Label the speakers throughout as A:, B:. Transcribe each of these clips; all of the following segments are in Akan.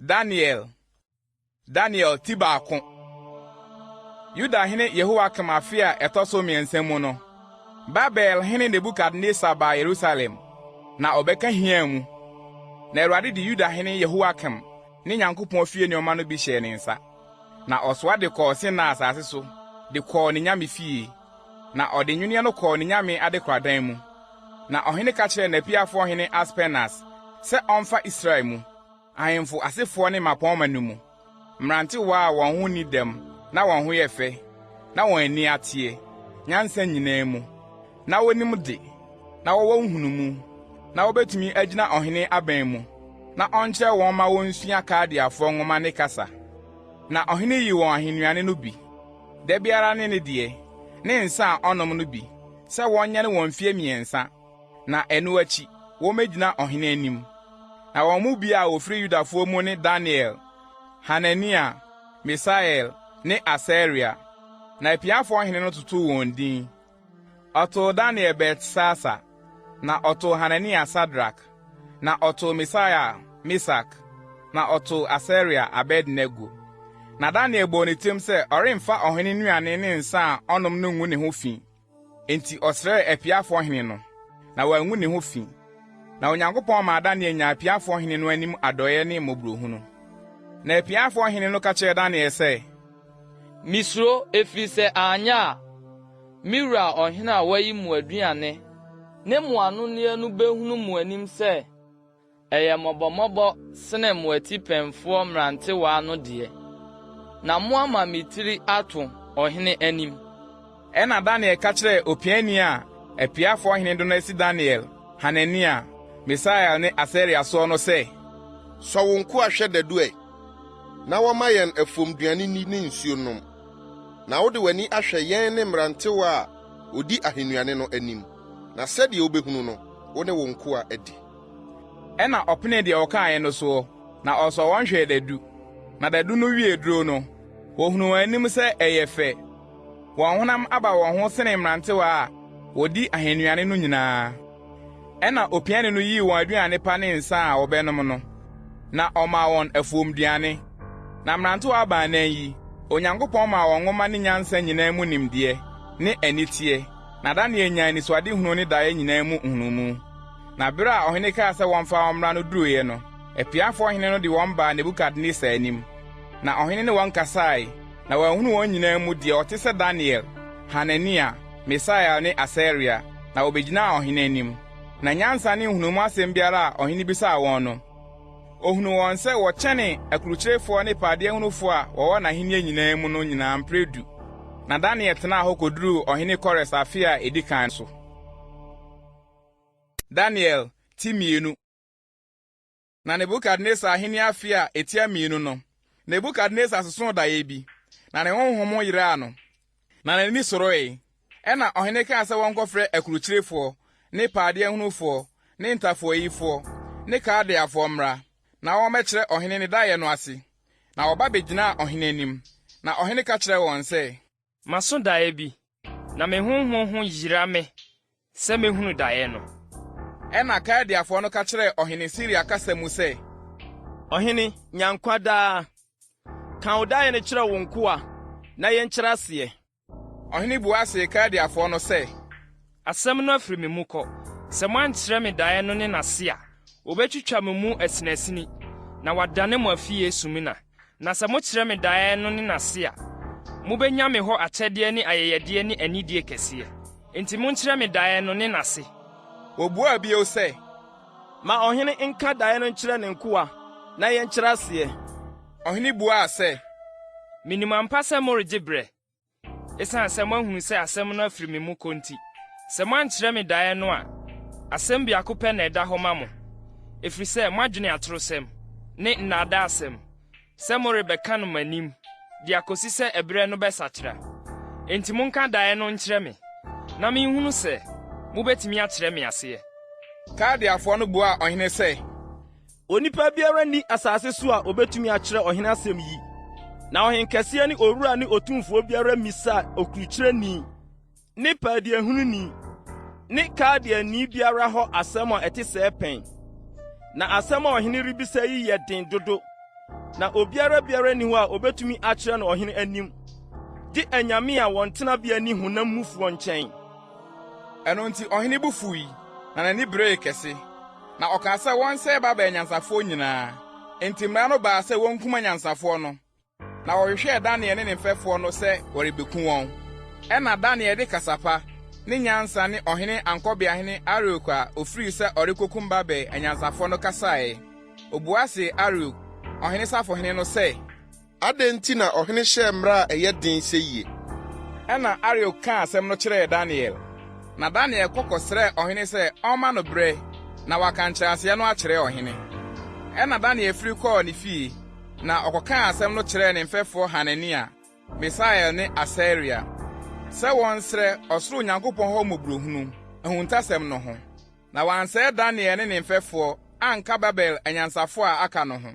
A: Daniel Daniel ti baako. Yuda hene Yehoiakim afe a ɛtɔ so mmiɛnsa mu no, Babel hene Nebukadnesar baa Yerusalem, na ɔbɛka hiaa mu. Na Awurade de Yuda hene Yehoiakim ne Nyankopɔn fie nneɛma no bi hyɛɛ ne nsa, na ɔsoa de kɔɔ Sinar asase so de kɔɔ ne nyame fie, na ɔde nnwinneɛ no kɔɔ ne nyame adekoradan mu. Na ɔhene ka kyerɛɛ n'apiafoɔ hene Aspenas sɛ ɔmfa Israel mu, ahemfo asefoɔ ne mmapɔmma no mu, mmerantewa a wɔn ho nni dɛm na wɔn ho yɛ fɛ, na wɔn ani ateɛ, nyansa nyinaa mu, na wonim de, na wɔwɔ nhunumu, na wobetumi agyina ɔhene abɛn mu, na ɔnkyerɛ wɔn ma wonsua Kaldeafoɔ nwoma ne kasa. Na ɔhene yii wɔn ahennuane no bi, da biara ne ne deɛ, ne nsa a ɔnom no bi, sɛ wɔnyɛne wɔn mfeɛ mmiɛnsa, na ɛno akyi wommegyina ɔhene anim. Na wɔn mu bi a wɔfiri Yudafoɔ mu ne Daniel, Hanania, Misael ne Asaria. Na apiafoɔ hene no totoo wɔn din. Ɔtoo Daniel Beltesasar, na ɔtoo Hanania Sadrak, na ɔtoo Misael Mesak, na ɔtoo Asaria Abednego. Na Daniel bɔɔ ne tirim sɛ ɔremfa ɔhene nnuane ne nsa a ɔnom no ngu ne ho fi. Enti ɔsrɛɛ apiafoɔ hene no, na wangu ne ho fi. Na Onyankopɔn maa Daniel nyaa apiafoɔ hene no anim adɔeɛ ne mmɔborɔhunu. Na apiafoɔ hene no ka kyerɛɛ Daniel sɛ,
B: Misuro, ɛfiri sɛ anyɛ a, me wura ɔhene a wayi mo aduane ne mo anonneɛ no bɛhunu mo anim sɛ ɛyɛ mmɔbɔmmɔbɔ sene mo atipɛnfoɔ mmerantewaa no deɛ, na moama me tiri ato ɔhene anim.
A: Ɛnna Daniel ka kyerɛɛ opiani a apiafoɔ hene de no asi Daniel, Hanania, Misael ne Asaria soɔ no sɛ,
C: Sɔ wo nkoa hwɛ dadu ɛ, na wɔmma yɛn afuomduane nni ne nsuo nnom, na wode w'ani ahwɛ yɛn ne mmerantewa a wɔdi ahennuane no anim, na sɛdeɛ wobɛhunu no, wo ne wo nkoa adi.
A: Ɛnna ɔpenee deɛ ɔkaeɛ no soɔ, na ɔsɔɔ wɔn hwɛɛ dadu. Na dadu no wiee duro no, wɔhunuu wɔn anim sɛ ɛyɛ fɛ. Wɔn honam aba wɔn ho sene mmerantewa a wɔdi ahennuane no nyinaa. Ɛnna opiani no yii wɔn aduane pa ne nsa a wɔbɛnom no, na ɔmaa wɔn afuomduane. Na mmerantewa baanan yi, Onyankopɔn maa wɔn nwoma ne nyansa nyinaa mu nimdeɛ ne aniteɛ, na Daniel nyaa anisoadehunu ne daeɛ nyinaa mu nhunumu. Na bere a ɔhene kaa sɛ wɔmfa wɔn mmra no duruiɛ no, apiafoɔ hene no de wɔn baa Nebukadnesar anim. Na ɔhene ne wɔn kasae, na wanhunu wɔn nyinaa mu deɛ ɔte sɛ Daniel, Hanania, Misael ne Asaria, na wɔbɛgyinaa ɔhene anim. Na nyansa ne nhunumu asɛm biara a ɔhene bisaa wɔn no, ohunuu wɔn sɛ wɔkyɛne akurukyirefoɔ ne paadeɛhunufoɔ a wɔwɔ n'ahennie nyinaa mu no nyinaa mprɛ du. Na Daniel tenaa hɔ kɔduruu ɔhene Kores afe a ɛdi kan so. Daniel ti mmienu. Na Nebukadnesar ahenni afe a etia mmienu no, Nebukadnesar sosoo daeɛ bi, na ne honhom yeraa no, na n'ani soroe. Ɛnna ɔhene kaa sɛ wɔnkɔfrɛ akurukyirefoɔ ne paadeɛhunufoɔ ne ntafoayifoɔ ne Kaldeafoɔ mmra, na wɔmmɛkyerɛ ɔhene ne daeɛ no ase. Na wɔba bɛgyinaa ɔhene anim, na ɔhene ka kyerɛɛ wɔn sɛ.
D: Maso daeɛ bi, na me honhom ho yera me sɛ mɛhunu daeɛ no.
A: Ɛnna Kaldeafoɔ no ka kyerɛɛ ɔhene Siria kasa mu sɛ.
E: Ɔhene, nya nkwa daa! Ka wo daeɛ no kyerɛ wo nkoa na yɛnkyerɛ aseɛ.
A: Ɔhene bua see Kaldeafoɔ no sɛ.
D: Asɛm no afiri me mu kɔ. Sɛ moankyerɛ me daeɛ no ne n'ase a, wɔbɛtwitwa mo mu asinasini, na wɔadane mo afie sumina. Na sɛ mokyerɛ me daeɛ no ne n'ase a, mobɛnya me hɔ akyɛdeɛ ne ayɛyɛdeɛ ne anidie kɛseɛ. Enti monkyerɛ me daeɛ no ne n'ase.
A: Wɔbuaa bio sɛ.
E: Ma ɔhene nka daeɛ no nkyerɛ ne nkoa, na yɛnkyerɛ aseɛ.
A: Ɔhene buaa sɛ.
D: Menim ampa sɛ moregye berɛ, Esiane sɛ moahunu sɛ asɛm no afiri me mu kɔ nti, sɛ moankyerɛ me daeɛ no a, asɛm biako pɛ na ɛda hɔ ma mo, ɛfiri sɛ moadwene atorosɛm ne nnaadaasɛm sɛ morebɛka no m'anim de akɔsi sɛ ɛberɛ no bɛsakyera. Enti monka daeɛ no nkyerɛ me, na menhunu sɛ mobɛtumi akyerɛ me aseɛ.
A: Kaldeafoɔ no buaa ɔhene sɛ.
E: Onipa biara nni asase so a obetumi akyerɛ ɔhene asɛm yi. Na ɔhenkɛseɛ ne owura ne otumfoɔ biara mmisaa okurukyerɛni ne paadeɛhununi ne Kaldeani biara hɔ asɛm a ɛte sɛɛ pɛn. Na asɛm a ɔhene rebisa yi yɛ den dodo. Na obiara biara nni hɔ a obetumi akyerɛ no ɔhene anim, gye anyame a wɔn tenabea nni honam mufoɔ nkyɛn.
A: Ɛno nti ɔhene bo fuwii, na n'ani beree kɛse, na ɔkaa sɛ wɔnsɛe Babel anyansafoɔ nyinaa. Enti mmara no baa sɛ wonkum anyansafoɔ no, na wɔhwehwɛɛ Daniel ne ne mfɛfoɔ no sɛ wɔrebeku wɔn. Ɛnna Daniel de kasa pa ne nyansa ne ɔhene ankɔbeahene Ariok a ofirii sɛ ɔrekokum Babel anyansafoɔ no kasaeɛ. Obua see Ariok, ɔhene safohene no sɛ.
C: Adɛn nti na ɔhene hyɛɛ mmara a ɛyɛ den seyie?
A: Ɛnna Ariok kaa asɛm no kyerɛɛ Daniel. Na Daniel kɔ kɔsrɛɛ ɔhene sɛ ɔmma no berɛ na waka nkyerɛaseɛ no akyerɛ ɔhene. Ɛnna Daniel firi kɔɔ ne fie, na ɔkɔkaa asɛm no kyerɛɛ ne mfɛfoɔ Hanania, Misael ne Asaria, sɛ wɔnsrɛ ɔsoro Nyankopɔn hɔ mmɔborɔhunu, ahuntasɛm no ho. Na wɔansɛe Daniel ne ne mfɛfoɔ anka Babel anyansafoɔ a aka no ho.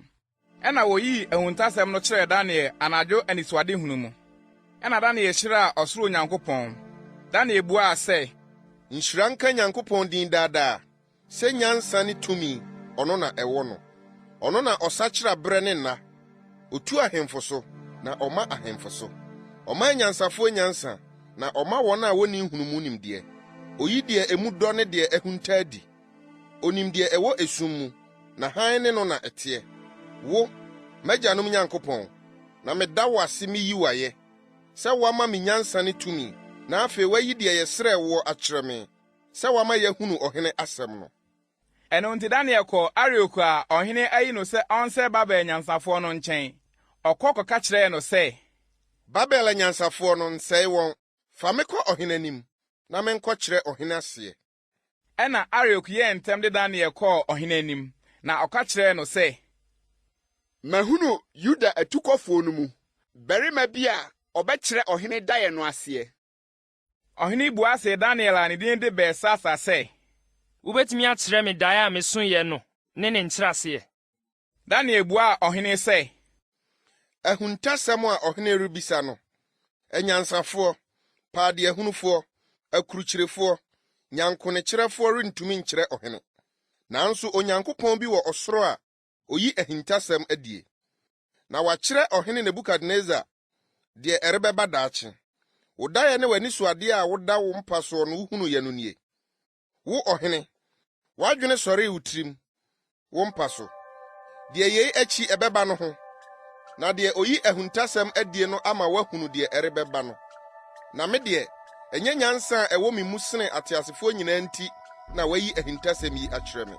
A: Ɛnna woyii ahuntasɛm no kyerɛɛ Daniel anadwo anisoadehunu mu. Ɛnna Daniel hyiraa ɔsoro Nyankopɔn. Daniel buaa sɛ.
C: Nhyira nka Nyankopɔn din daa daa, sɛ nyansa ne tumi, ɔno na ɛwɔ no. Ɔno na ɔsakyera berɛ ne nna. Otu ahemfo so, na ɔma ahemfo so. Ɔma anyansafoɔ nyansa, na ɔma wɔn a wɔnni nhunumu nimdeɛ. Oyi deɛ emu dɔ ne deɛ ahunta adi. Onim deɛ ɛwɔ esum mu, na hann ne no na ɛteɛ. Wo, m'agyanom Nyankopɔn, na meda wo ase miyi wo ayɛ, sɛ woama me nyansa ne tumi, na afei woayi deɛ yɛsrɛɛ woɔ akyerɛ me, sɛ woama yɛahunu ɔhene asɛm no.
A: Ɛno nti Daniel kɔɔ Ariok a ɔhene ayi no sɛ ɔnsɛe Babel anyansafoɔ no nkyɛn. Ɔkɔ kɔka kyerɛɛ no sɛ.
C: Babel anyansafoɔ no, nsɛe wɔn. Fa me kɔ ɔhene anim, na menkɔkyerɛ ɔhene aseɛ.
A: Ɛnna Ariok yɛɛ ntɛm de Daniel kɔɔ ɔhene anim, na ɔka kyerɛɛ no sɛ.
F: Mahunu Yuda atukɔfoɔ no mu barima bi a ɔbɛkyerɛ ɔhene daeɛ no aseɛ.
A: Ɔhene bua see Daniel a ne din de Beltsasar sɛ.
D: Wubetumi akyerɛ me dae a mesoeɛ no ne ne nkyerɛaseɛ?
A: Daniel buaa ɔhene sɛ.
C: Ahuntasɛm a ɔhene rebisa no, anyansafoɔ, paadeahunufoɔ, akurukyirefoɔ, nyankonekyerɛfoɔ rentumi nkyerɛ ɔhene. Nanso Onyankopɔn bi wɔ ɔsoro a oyi ahintasɛm adie, na wakyerɛ ɔhene Nebukadnesar deɛ ɛrebɛba daakye. Wo daeɛ ne w'anisoadeɛ a woda wo mpa soɔ no wohunuiɛ no nie. Wo ɔhene, w'adwene sɔree wo tirim, wo mpa so, deɛ yei akyi ɛbɛba no ho, na deɛ ɔyi ahuntasɛm adie no ama woahunu deɛ ɛrebɛba no. Na me deɛ, ɛnyɛ nyansa a ɛwɔ me mu sene ateasefoɔ nyinaa nti na wɔayi ahintasɛm yi akyerɛ me.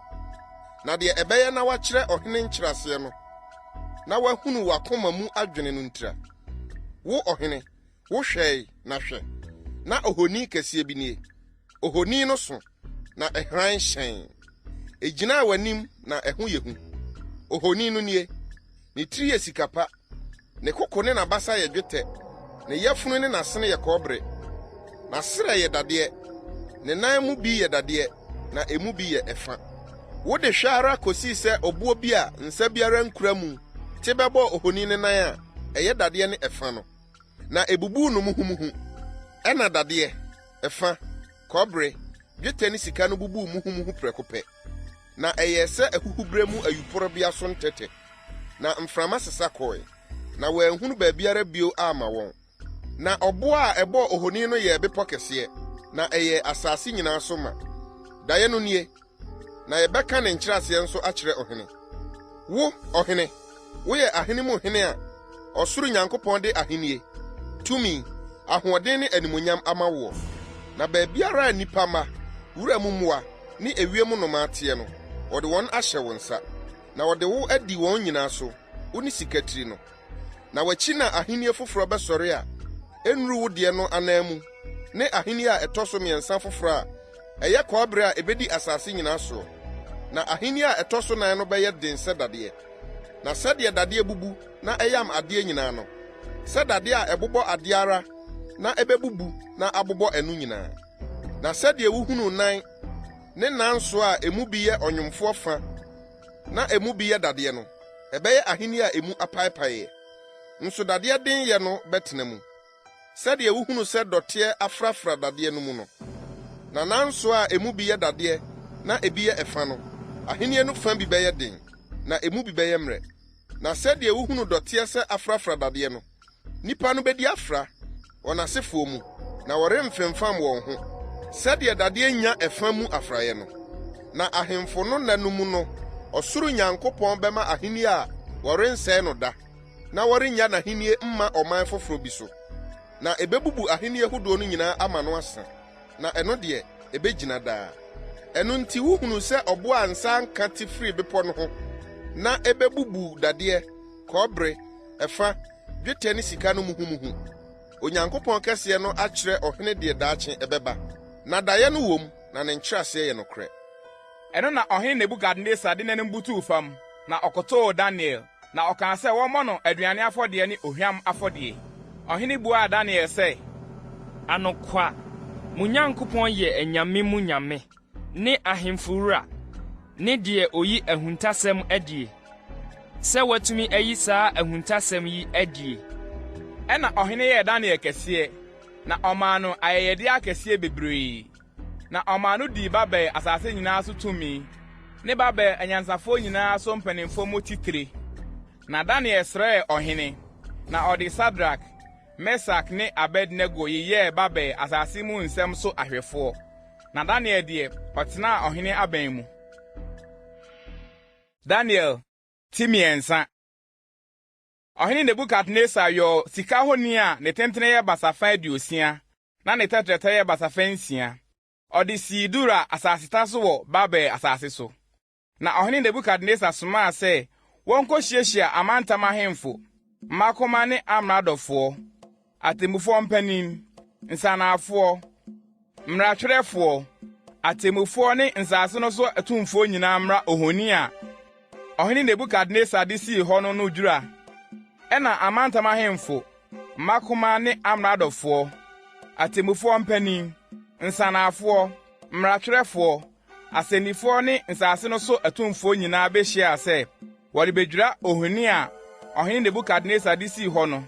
C: Na deɛ ɛbɛyɛ na woakyerɛ ɔhene nkyerɛaseɛ no, na woahunu w'akoma mu adwene no ntira. Wo ɔhene, wohwɛe, na hwɛ, na ohoni kɛseɛ bi nie. Ohoni no so, na ɛhran hyɛnn. Egyinaa w'anim na ɛho yɛ hu. Ohoni no nie, Ne tiri yɛ sika pa, ne koko ne n'abasa yɛ dwetɛ, ne yafunu ne n'asene yɛ kɔbere, n'asrɛ yɛ dadeɛ, ne nan mu bi yɛ dadeɛ, na emu bi yɛ ɛfa. Wode hwɛ ara kosii sɛ ɔboɔ bi a nsa biara nkura mu te bɛbɔɔ ohoni no nan a ɛyɛ dadeɛ ne ɛfa no. Na ebubuu no muhumuhu. Ɛnna dadeɛ, ɛfa, kɔbere, dwetɛ ne sika no bubuu muhumuhu prɛko pɛ, na ɛyɛɛ sɛ ahuhuberɛ mu ayuporebea so ntɛtɛ, na mframa sesa kɔe, na wɔanhunu baabiara bio amma wɔn. Na ɔboɔ a ɛbɔɔ ohoni no yɛɛ bepɔ kɛseɛ, na ɛyɛɛ asase nyinaa so ma. Daeɛ no nie, na yɛbɛka ne nkyerɛaseɛ nso akyerɛ ɔhene. Wo, ɔhene, woyɛ ahene mu hene a ɔsoro Nyankopɔn de ahennie, tumi, ahoɔden ne animuonyam ama woɔ. Na baabiara a nnipa mma, wuram mmoa ne ewiem nnomaa teɛ no, wɔde wɔn ahyɛ wo nsa, na wɔde wo adi wɔn nyinaa so, wo ne sika tiri no. Na w'akyi na ahenni foforɔ bɛsɔre a ɛnnuru wo deɛ no ananmu, ne ahenni a ɛtɔ so mmiɛnsa foforɔ a ɛyɛ kɔbere a ɛbɛdi asase nyinaa soɔ. Na ahenni a ɛtɔ so nan no bɛyɛ den sɛ dadeɛ. Na sɛdeɛ dadeɛ bubu na ɛyam adeɛ nyinaa no, sɛ dadeɛ a ɛbobɔ adeɛ ara na ɛbɛbubu na abobɔ ɛno nyinaa. Na sɛdeɛ wohunuu nan ne nansoɔ a emu bi yɛ ɔnwomfoɔ fa na emu bi yɛ dadeɛ no, ɛbɛyɛ ahenni a emu apaepaeɛ. Nso dadeɛ denyɛ no bɛtena mu, sɛdeɛ wohunu sɛ dɔteɛ afrafra dadeɛ no mu no. Na nansoɔ a emu bi yɛ dadeɛ na ebi yɛ ɛfa no, ahenni no fa bi bɛyɛ den, na emu bi bɛyɛ mmerɛ. Na sɛdeɛ wohunu dɔteɛ sɛ afrafra dadeɛ no, nnipa no bɛdi afra, wɔn asefoɔ mu, na wɔremfemfam wɔn ho, sɛdeɛ dadeɛ nnya ɛfã mu afraeɛ no. Na ahemfo no nna no mu no, ɔsoro Nyankopɔn bɛma ahennie a wɔrensɛe no da, na wɔrennya n'ahennie mma ɔman foforɔ bi so. Na ɛbɛbubu ahennie hodoɔ no nyinaa ama no asa, na ɛno deɛ, ɛbɛgyina daa. Ɛno nti wohunuu sɛ ɔboɔ a nsa anka te firii bepɔ no ho, na ɛbɛbubuu dadeɛ, kɔbere, ɛfa, dwetɛ ne sika no muhumuhu. Onyankopɔn kɛseɛ no akyerɛ ɔhene deɛ daakye ɛbɛba, na daeɛ no wom, na ne nkyerɛaseɛ yɛ nokorɛ.
A: Ɛno na Ɔhene Nebukadnesar de n'anim butuw fam, na ɔkotow Daniel, na ɔkaa sɛ wɔmmɔ no aduane afɔdeɛ ne ohwam afɔdeɛ. Ɔhene buaa Daniel sɛ.
D: Anokwa, mo Nyankopɔn yɛ anyame mu nyame ne ahemfo wura ne deɛ oyi ahuntasɛm adie, sɛ watumi ayi saa ahuntasɛm yi adie.
A: Ɛnna ɔhene yɛɛ Daniel kɛseɛ, na ɔmaa no ayɛyɛdeɛ akɛseɛ bebree. Na ɔmaa no dii Babel asase nyinaa so tumi, ne Babel anyansafoɔ nyinaa so mpanimfoɔ mu titire. Na Daniel srɛɛ ɔhene, na ɔde Sadrak, Mesak ne Abednego yeyɛɛ Babel asase mu nsɛm so ahwɛfoɔ. Na Daniel deɛ, ɔtenaa ɔhene aban mu. Daniel ti 3. Ɔhene Nebukadnesar yɔɔ sika honi a ne tentene yɛ basafa 60 na ne tɛtrɛtɛ yɛ basafa 6. Ɔde sii Dura asaseta so wɔ Babel asase so. Na ɔhene Nebukadnesar somaa sɛ wɔnkɔhyiahyia amantam ahemfo, mmakoma ne amradofoɔ, atemmufoɔ mpanin, nsanafoɔ, Mmaratwerɛfoɔ, atemmufoɔ ne nsase no so atumfoɔ nyinaa mmra ohoni a ɔhene Nebukadnesar de sii hɔ no no dwira. Ɛnna amantam ahemfo, mmakoma ne amradofoɔ, atemmufoɔ mpanin, nsanafoɔ, mmaratwerɛfoɔ, asɛnnifoɔ ne nsase no so atumfoɔ nyinaa behyiaa sɛ wɔrebedwira ohoni a ɔhene Nebukadnesar de sii hɔ no.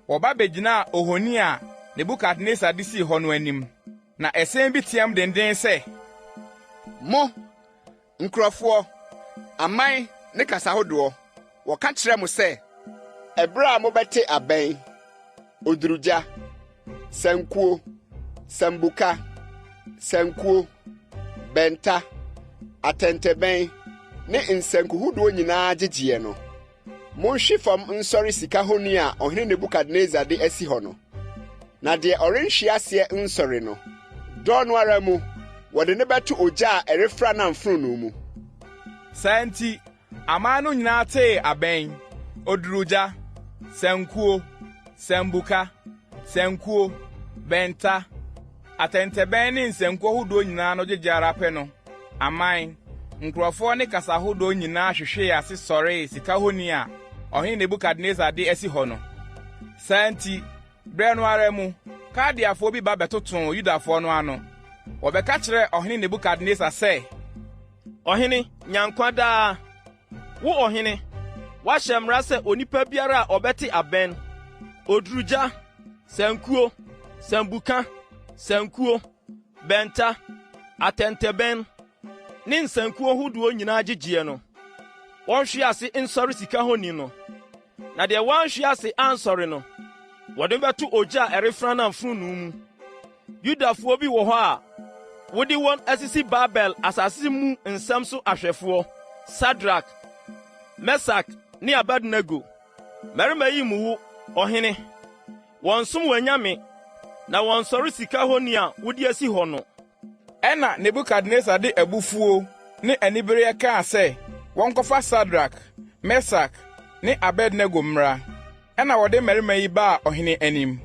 A: Wɔba begyinaa ohoni a Nebukadnesar de sii hɔ no anim, na ɛsɛn bi teɛm dennen sɛ.
F: Mo, nkurɔfoɔ, aman ne kasa hodoɔ, wɔka kyerɛ mo sɛ. Ɛberɛ a mobɛte abɛn, odurugya, sankuo, sambuka, sankuo, bɛnta, atɛntɛbɛn ne nsanku hodoɔ nyinaa gyegyeɛ no, Monhwe fam nsɔre sika honi a ɔhene Nebukadnesar de asi hɔ no. Na deɛ ɔrenhwe aseɛ nsɔre no, dɔn no ara mu, wɔde no bɛto ogya a ɛrefra nam fononoo mu.
A: Saa nti, aman no nyinaa tee abɛn, odurugya, sankuo, sambuka, sankuo, bɛnta, Atɛntɛbɛn ne nsanku ahodoɔ nyinaa no gyegye ara pɛ no, aman, nkurɔfoɔ ne kasa ahodoɔ nyinaa hwehwee ase sɔree sika honi a ɔhene Nebukadnesar de asi hɔ no. Saa nti, berɛ no ara mu, Kaldeafoɔ bi ba bɛtotoo Yudafoɔ no ano. Wɔbɛka kyerɛɛ ɔhene Nebukadnesar sɛ.
E: Ɔhene, nya nkwa daa! Wo ɔhene, woahyɛ mmara sɛ onipa biara a ɔbɛte abɛn, odurugya, sankuo, sambuka, sankuo, bɛnta, atɛntɛbɛn ne nsankuo hodoɔ nyinaa gyegyeɛ no, wɔnhwe ase nsɔre sika honi no. Na deɛ wanhwe ase ansɔre no, wɔde no bɛto ogya a ɛrefranam fononoo mu. Yudafoɔ bi wɔ hɔ a wode wɔn asisi Babel asase mu nsɛm so ahwɛfoɔ, Sadrak, Mesak ne Abednego. Mmarima yi mmu wo, ɔhene. Wɔnsom w'anyame, na wɔnsɔre sika honi a wode asi hɔ no.
A: Ɛnna Nebukadnesar de abufuo ne anibereɛ kaa sɛ wɔnkɔfa Sadrak, Mesak ne Abednego mmra. Ɛnna wɔde mmarima yi baa ɔhene anim.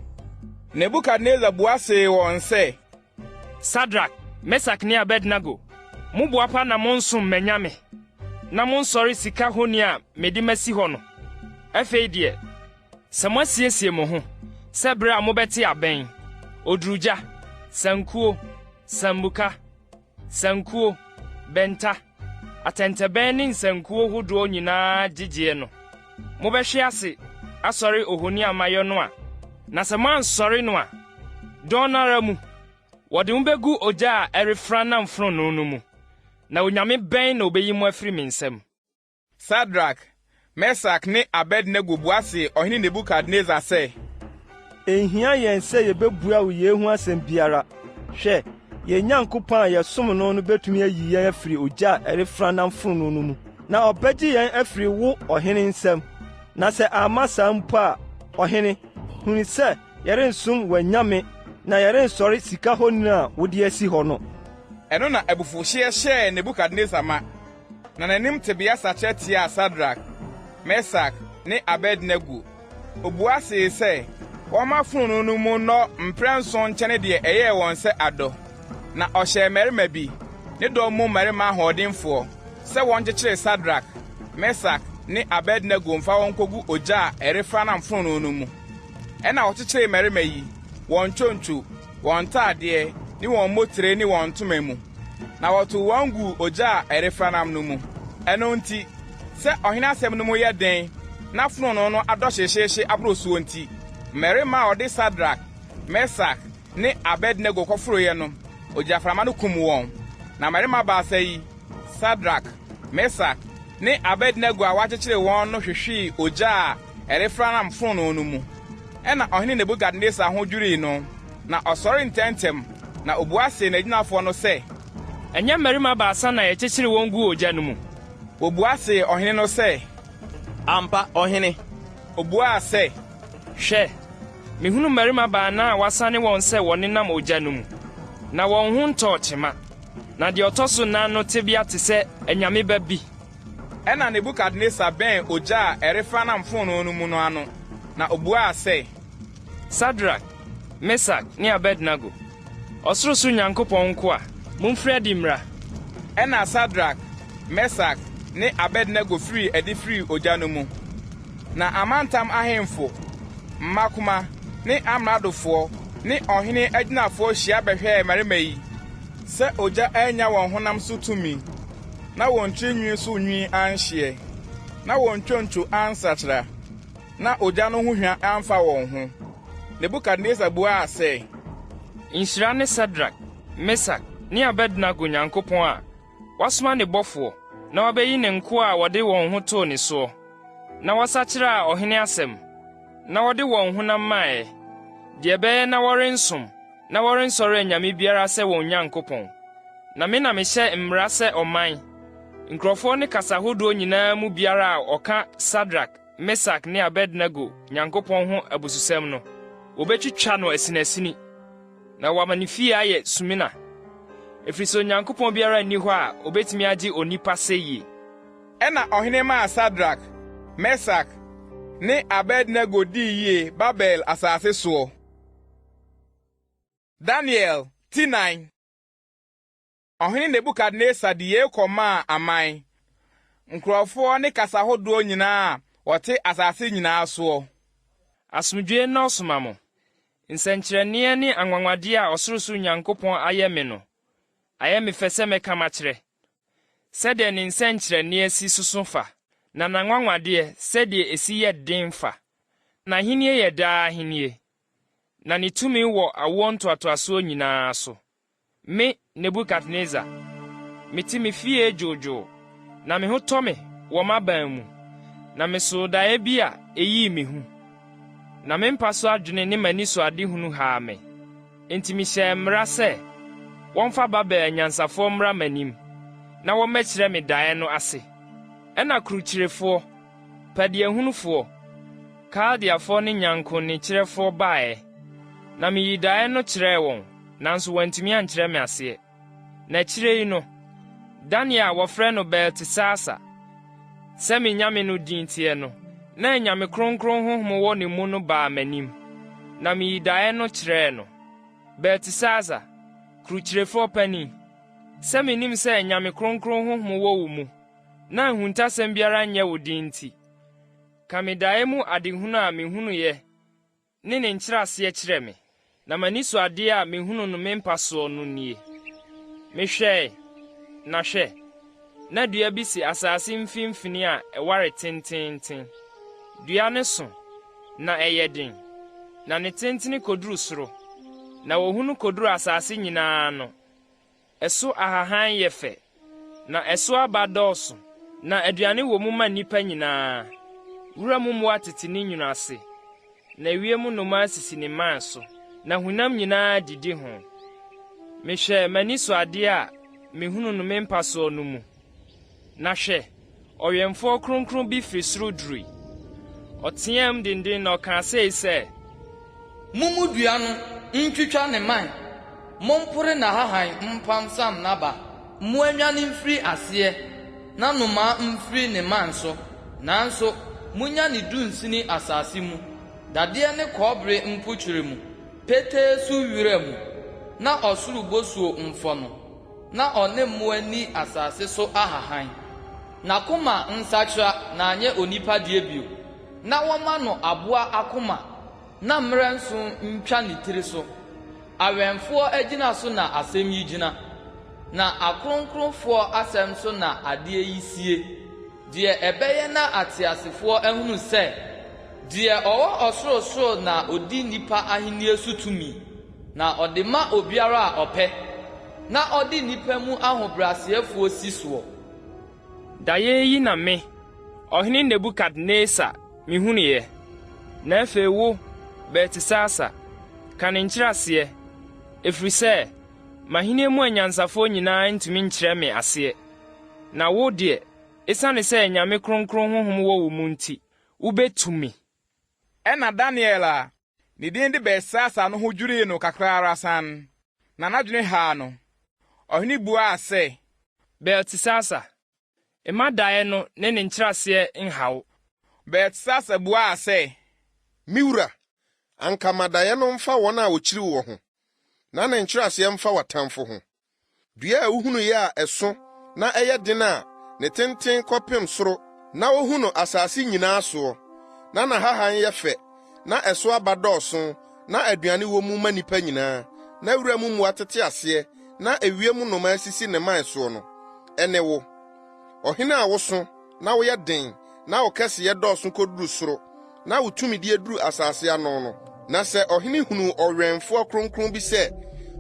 A: Nebukadnesar bua see wɔn sɛ.
D: Sadrak, Mesak ne Abednego, moboapa na monsom m'anyame, na monsɔre sika honi a mede masi hɔ no. Afei deɛ, sɛ moasiesie mo ho sɛ bere a mobɛte abɛn, odurugya, sankuo, sambuka, sankuo, bɛnta, atɛntɛbɛn ne nsankuo hodoɔ nyinaa gyegyeɛ no, mobɛhwe ase asɔre ohoni a mayɔ no a, na sɛ moansɔre no a, dɔn no ara mu, wɔde mo begu ogya a ɛrefra nam fononoo no mu, na onyame bɛn na obeyi mo afiri me nsam?
A: Sadrak, Mesak ne Abednego bua see ɔhene Nebukadnesar sɛ,
G: Enhia yɛn sɛ yebebua wo yei ho asɛm biara. Hwɛ, yɛn Nyankopɔn a yɛsom no no betumi ayi yɛn afiri ogya a ɛrefranam fononoo no mu, na ɔbɛgye yɛn afiri wo ɔhene nsam. Na sɛ amma saa mpo a, ɔhene, hunu sɛ yɛrensom w'anyame na yɛrensɔre sika honi a wode asi hɔ no.
A: Ɛno na abufuwhyeɛ hyɛɛ Nebukadnesar ma, na n'anim tebea sakyera tiaa Sadrak, Mesak ne Abednego. Obua see sɛ wɔmma fononoo no mu nnɔ mprɛnson nkyɛne deɛ ɛyɛɛ wɔn sɛ adɔ. Na ɔhyɛɛ mmarima bi, ne dɔm mu mmarima ahoɔdenfoɔ, sɛ wɔnkyekyere Sadrak, Mesak ne Abednego mfa wɔn nkogu ogya a ɛrefranam fononoo no mu. Ɛnna wɔkyekyeree mmarima yi, wɔn ntwontwo, wɔn ntadeɛ, ne wɔn mmotire ne wɔn ntoma mu, na wɔtow wɔn guu ogya a ɛrefranam no mu. Ɛno nti, sɛ ɔhene asɛm no mu yɛ den na fononoo no adɔ hyehyeehye aboro soɔ nti, mmarima a wɔde Sadrak, Mesak ne Abednego kɔforoeɛ no, ogyaframa no kum wɔn. Na mmarima baasa yi, Sadrak, Mesak ne Abednego a wɔakyekyere wɔn no hwehwee ogya a ɛrefranam fononoo no mu. Ɛnna Ɔhene Nebukadnesar ho dwirii no, na ɔsɔree ntɛmntɛm, na obua see n'agyinafoɔ no sɛ,
D: Ɛnyɛ mmarima baasa na yɛkyekyeree wɔn guu ogya no mu?
A: Wobua see ɔhene no sɛ,
E: Ampa, ɔhene.
A: Obuaa sɛ,
D: Hwɛ, mihunu mmarima baanan a wɔasane wɔn sɛ wɔnenam ogya no mu, na wɔn ho ntɔɔ kyema, na deɛ ɔtɔ so nnan no tebea te sɛ anyame ba bi.
A: Ɛnna Nebukadnesar bɛn ogya a ɛrefranam fononoo no mu no ano, na obuaa sɛ.
D: Sadrak, Mesak ne Abednego, ɔsorosoro Nyankopɔn nkoa, momfiri adi mmra!
A: Ɛnna Sadrak, Mesak ne Abednego firii adi firii ogya no mu. Na amantam ahemfo, mmakoma ne amradofoɔ ne ɔhene agyinafoɔ hyia bɛhwɛɛ mmarima yi sɛ ogya annya wɔn honam so tumi, na wɔn tiri nwi so nwi anhyeɛ, na wɔn ntwontwo ansakyera, na ogya no ho hwa amfa wɔn ho. Nebukadnesar buaa sɛ.
D: Nhyira ne Sadrak, Mesak ne Abednego Nyankopɔn a wasoma ne bɔfoɔ na wabeyi ne nkoa a wɔde wɔn ho too ne soɔ, na wɔsakyeraa ɔhene asɛm, na wɔde wɔn honam maeɛ, deɛ ɛbɛyɛ na wɔrensom na wɔrensɔre anyame biara sɛ wɔn Nyankopɔn. Na me na mehyɛ mmara sɛ ɔman, nkurɔfoɔ ne kasa hodoɔ nyinaa mu biara a ɔka Sadrak, Mesak ne Abednego Nyankopɔn ho abususɛm no, wɔbɛtwitwa no asinasini, na wɔama ne fie ayɛ sumina, ɛfiri sɛ Onyankopɔn biara nni hɔ a obetumi agye onipa sɛyie.
A: Ɛnna ɔhene maa Sadrak, Mesak ne Abednego dii yie Babel asase soɔ. Daniel ti 4. Ɔhene Nebukadnesar de yei kɔmaa aman, nkurɔfoɔ ne kasa hodoɔ nyinaa a wɔte asase nyinaa soɔ.
D: Asomdwoe nnɔɔso ma mo. Nsɛnkyerɛnneɛ ne anwanwadeɛ a ɔsorosoro Nyankopɔn ayɛ me no, ayɛ me fɛ sɛ mɛka makyerɛ. Sɛdeɛ ne nsɛnkyerɛnneɛ si soso fa, na n'anwanwadeɛ, sɛdeɛ ɛsi yɛ den fa. N'ahennie yɛ daa ahennie, na ne tumi wɔ awoɔ ntoatoasoɔ nyinaa so. Me, Nebukadnesar, mete me fie dwoodwoo, na me ho tɔ me wɔ m'aban mu, na mesoo daeɛ bi a eyii me hu. Na me mpa so adwene ne m'anisoadehunu haa me. Enti mehyɛɛ mmara sɛ wɔmfa Babel anyansafoɔ mmra m'anim, na wɔmmɛkyerɛ me daeɛ no ase. Ɛnna kurukyirefoɔ, Pɛdeɛhunufoɔ, Kaldeafoɔ ne nyankonekyerɛfoɔ baeɛ, na meyii daeɛ no kyerɛɛ wɔn, nanso wɔantumi ankyerɛ me aseɛ. Na akyire yi no, Daniel a wɔfrɛ no Beltesasar, sɛ me nyame no din teɛ no, na anyame kronkron honhom wɔ ne mu no baa m'anim, na meyii daeɛ no kyerɛɛ no. Beltesasar, kurukyirefoɔ panin, sɛ menim sɛ anyame kronkron honhom wɔ wo mu, na ahuntasɛm biara nyɛ wo den nti, ka me daeɛ mu adehunu a mehunuiɛ ne ne nkyerɛaseɛ kyerɛ me. Na m'anisoadeɛ a mehunuu no me mpa soɔ no nie: Mehwɛe, na hwɛ, na dua bi si asase mfimfini a ɛware tenteenten. Dua no so, na ɛyɛ den, na ne tentene kɔduru soro, na wɔhunu kɔduru asase nyinaa ano. Ɛso ahahan yɛ fɛ, na ɛso aba dɔɔso, na aduane wɔ mu ma nnipa nyinaa. Wuram mmoa tete ne nwunu ase, na ewiem nnomaa sisi ne mman so, na honam nyinaa didi ho. Mehwɛɛ m'ani so adeɛ a mehunuu no me mpa soɔ no mu, na hwɛ, ɔwɛmfoɔ kronkron bi firi soro durui. Ɔteaam denden na ɔkaa sei sɛ,
B: Mommu dua no ntwitwa ne mman, mompore n'ahahan mpansam n'aba. Mmoa nnwane mfiri aseɛ na nnomaa mfiri ne mman so, nanso monnya ne dunsini asase mu, dadeɛ ne kɔbere mpokyerɛ mu, petee so wira mu, na ɔsoro bosuo mfɔ no, na ɔne mmoa nni asase so ahahan. N'akoma nsakyera na anyɛ onipa deɛ bio, na wɔmma no aboa akoma na mmerɛ nso ntwa ne tiri so. Awɛmfoɔ agyina so na asɛm yi gyina, na akronkronfoɔ asɛm so na adeɛ yi sie, deɛ ɛbɛyɛ na ateasefoɔ ahunu sɛ, deɛ ɔwɔ ɔsorosoro na ɔdi nnipa ahennie so tumi, na ɔde ma obiara a ɔpɛ, na ɔde nnipa mu ahobrɛaseɛfoɔ si soɔ.
D: Daeɛ yi na me, ɔhene Nebukadnesar, mihunuiɛ. Na afei wo, Beltesasar, ka ne nkyerɛaseɛ, ɛfiri sɛ m'ahennie mu anyansafoɔ nyinaa ntumi nkyerɛ me aseɛ. Na wo deɛ, ɛsiane sɛ anyame kronkron honhom wɔ wo mu nti, wubetumi.
A: Ɛnna Daniel a ne din de Beltesasar no ho dwirii no kakra ara sann, na n'adwene haa no. Ɔhene buaa sɛ,
D: Beltesasar, mma daeɛ no ne ne nkyerɛaseɛ nha wo.
A: Beltesasar buaa sɛ,
C: Me wura, anka ma daeɛ no mfa wɔn a wɔkyiri woɔ ho, na ne nkyerɛaseɛ mfa w'atamfo ho. Dua a wuhunuiɛ a ɛso na ɛyɛ den a ne tenten kɔpem soro na wohu no asase nyinaa soɔ, na n'ahahan yɛ fɛ, na ɛso aba dɔɔso, na aduane wɔ mu ma nnipa nyinaa, na wuram mmoa tete aseɛ, na ewiem nnomaa sisi ne mman soɔ no, ɛne wo. Ɔhene a woso, na woyɛ den, na wo kɛseyɛ dɔɔso koduru soro, na wo tumidie duru asase ano no. Na sɛ ɔhene hunuu ɔwɛmfoɔ kronkron bi sɛ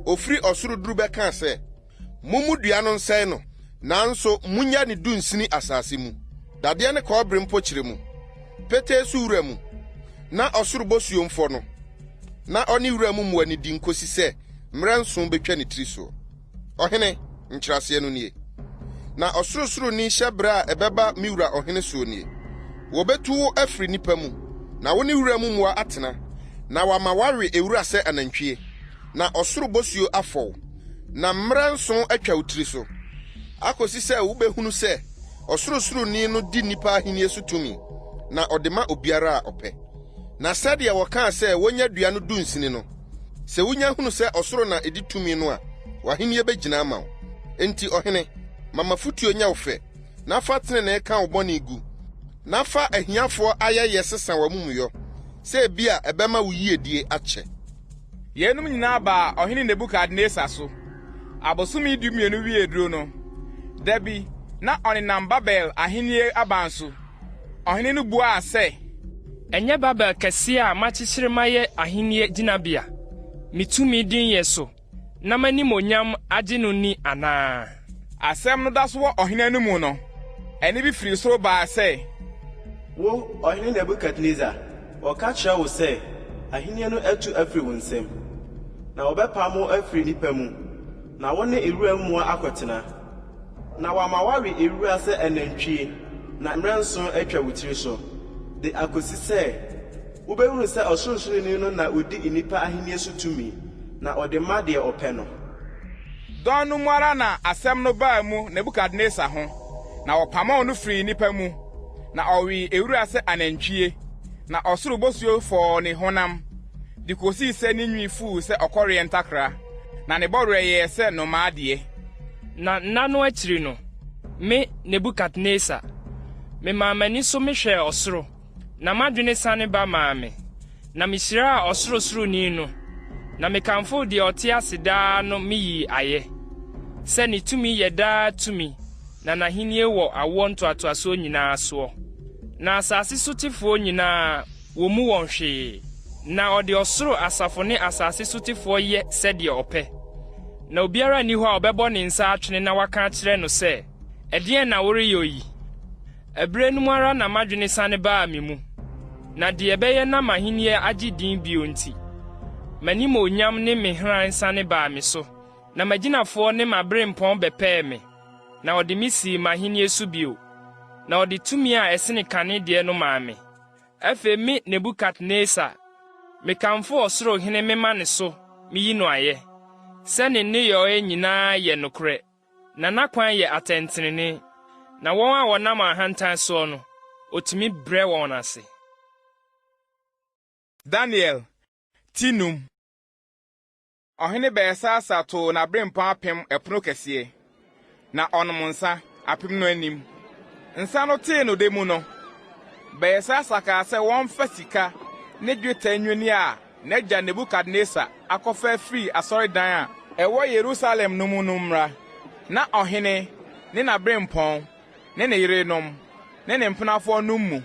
C: ɔfiri ɔsoro duru bɛkaa sɛ, Mommu dua no nsɛe no, nanso munnya ne dunsini asase mu, dadeɛ ne kɔbere mpokyerɛ mu, petee so wura mu, na ɔsoro bosuo mfɔ no, na ɔne wuram mmoa nnidi nkosi sɛ mmerɛ nson bɛtwa ne tiri soɔ. Ɔhene, nkyerɛaseɛ no nie. Na Ɔsorosoroni hyɛberɛ a ɛbɛba me wura ɔhene soɔ nie, Wɔbɛtu wo afiri nnipa mu, na wo ne wuram mmoa atena, na wɔama woawe ewura sɛ anantwie, na ɔsoro bosuo afɔ wo, na mmerɛ nson atwa wo tiri so, akɔsi sɛ wobɛhunu sɛ Ɔsorosoroni no di nnipa ahennie so tumi, na ɔde ma obiara a ɔpɛ. Na sɛdeɛ wɔkaa sɛ wɔnya dua no dunsini no, Sɛ wunya hunu sɛ ɔsoro na edi tumi no a, w'ahenni begyina ama wo. Enti ɔhene, ma m'afotuo nyɛ wo fɛ, na fa tenenee ka wo bɔne gu, na fa ahiafoɔ ayɛyɛ sesa w'amumuyɔ, sɛ ebia ɛbɛma wo yiedie akyɛ.
A: Yeinom nyinaa baa Ɔhene Nebukadnesar so. Abosome dumienu wiee duro no, da bi, na ɔnenam Babel ahennie aban so. Ɔhene no buaa sɛ.
D: Ɛnyɛ Babel kɛseɛ a makyekyere mayɛ ahennie gyinabea, me tumi denyɛ so, na m'animuonyam agye no ni anaa?
A: Asɛm no da so wɔ ɔhene anomu no, ɛnne bi firii soro baa sɛ.
G: Wo, Ɔhene Nebukadnesar, wɔka kyerɛ wo sɛ, ahenni no atu afiri wo nsam, na wɔbɛpam wo afiri nnipa mu, na wo ne wuram mmoa akɔtena. Na wɔama woawe nwura sɛ anantwie, na mmerɛ nson atwa wo tiri so, de akɔsi sɛ wobɛhunu sɛ Ɔsorosoroni no na ɔdi nnipa ahennie so tumi, na ɔde ma deɛ ɔpɛ no.
A: Dɔn no mu ara na asɛm no baa mu Nebukadnesar ho, na wɔpamoo no firii nnipa mu, na ɔwee nwura sɛ anantwie, na ɔsoro bosuo fɔɔ ne honam, de kosii sɛ ne nwi fuu sɛ ɔkɔreɛ ntakra, na ne bɔwerɛ yɛɛ sɛ nnomaa deɛ.
D: Na nna no akyiri no, me, Nebukadnesar, memaa m'ani so mehwɛɛ ɔsoro, na m'adwene sane ba maa me, na mihyiraa Ɔsorosoroni no, na mekamfoo deɛ ɔte ase daa no miyii ayɛ, sɛ ne tumi yɛ daa tumi na n'ahenni wɔ awoɔ ntoatoasoɔ nyinaa soɔ. Na asase sotefoɔ nyinaa, wommu wɔn hwee, na ɔde ɔsoro asafo ne asase sotefoɔ yɛ sɛdeɛ ɔpɛ. Na obiara nni hɔ a ɔbɛbɔ ne nsa atwene na waka akyerɛ no sɛ, Ɛdeɛn na woreyɔ yi? Ɛberɛ no mu ara na m'adwene sane baa me mu. Na deɛ ɛbɛyɛ na m'ahennie agye din bio nti, m'animuonyam ne me hran sane baa me so, na m'agyinafoɔ ne m'aberempɔn bɛpɛɛ me, na wɔde me sii m'ahennie so bio, na wɔde tumi a ɛsene kane deɛ no maa me. Afei me Nebukadnesar, mekamfo ɔsoro Hene mema ne so miyi no ayɛ, sɛ ne nneyɔe nyinaa yɛ nokorɛ, na n'akwan yɛ atɛntrenee, na wɔn a wɔnam ahantan soɔ no, otumi brɛ wɔn ase.
A: Daniel ti num. Ɔhene Belsasar too n'aberempɔn apem ɛpono kɛseɛ, na ɔnom nsa apem no anim. Nsa no tee no da mu no, Belsasar kaa sɛ wɔmfa sika ne dwetɛ nnwinne a n'agya Nebukadnesar akɔfa afiri asɔredan a ɛwɔ Yerusalem no mu no mmra, na ɔhene ne n'aberempɔn ne ne yerenom ne ne mpenafoɔ nnom mu.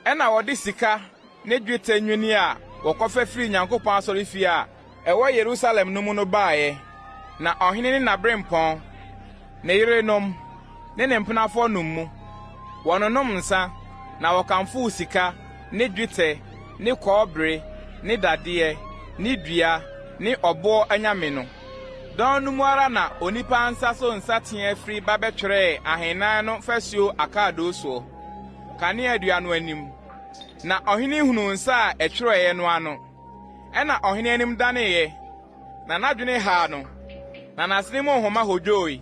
A: Ɛnna wɔde sika ne dwetɛ nnwinne a wɔkɔfa firii Nyankopɔn asɔrefie a ɛwɔ Yerusalem no mu no baeɛ, na ɔhene ne n'aberempɔn, ne yerenom, ne ne mpenafoɔ nom mu. Wɔnonom nsa, na wɔkamfoo sika ne dwetɛ ne kɔbere ne dadeɛ ne dua ne ɔboɔ anyame no. Dɔn no mu ara na onipa nsa so nsateaa firi ba bɛtwerɛɛ ahemman no fasuo akaadoo soɔ, kaneadua no anim. Na ɔhene hunuu nsa a ɛtwerɛeɛ no ano. Ɛnna ɔhene anim daneeɛ, na n'adwene haa no, na n'asene mu nhoma hodwoe,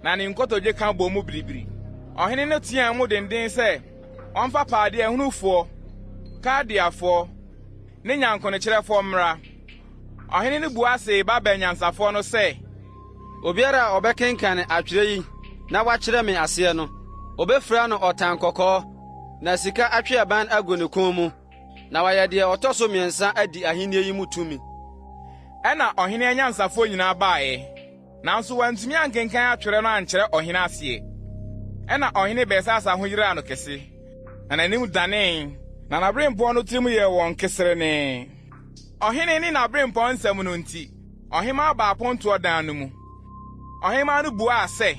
A: na ne nkotodwe ka bɔɔ mu biribiri. Ɔhene no teɛɛ mu denden sɛ wɔmfa Padeahunufoɔ, Kaldeafoɔ ne nyankonokyerɛfoɔ mmra. Ɔhene no bua see Babel nyansafoɔ no sɛ.
H: Obiara a ɔbɛkenkan atwerɛ yi na wakyerɛ me aseɛ no, wɔbɛfira no ɔtankɔkɔɔ, na sika atweaban agu ne kɔn mu, na wayɛ deɛ ɔtɔ so mmiɛnsa adi ahennie yi mu tumi.
A: Ɛnna ɔhene anyansafoɔ nyinaa baeɛ, nanso wɔantumi ankenkan atwerɛ no ankyerɛ ɔhene aseɛ. Ɛnna ɔhene Belsasar ho yeraa no kɛse, na n'anim danee, na n'aberempɔn no tirim yɛɛ wɔn keserenee. Ɔhene ne n'aberempɔn nsɛm no nti, ɔhemmaa baa apontoɔ dan no mu. Ɔhemmaa no buaa sɛ.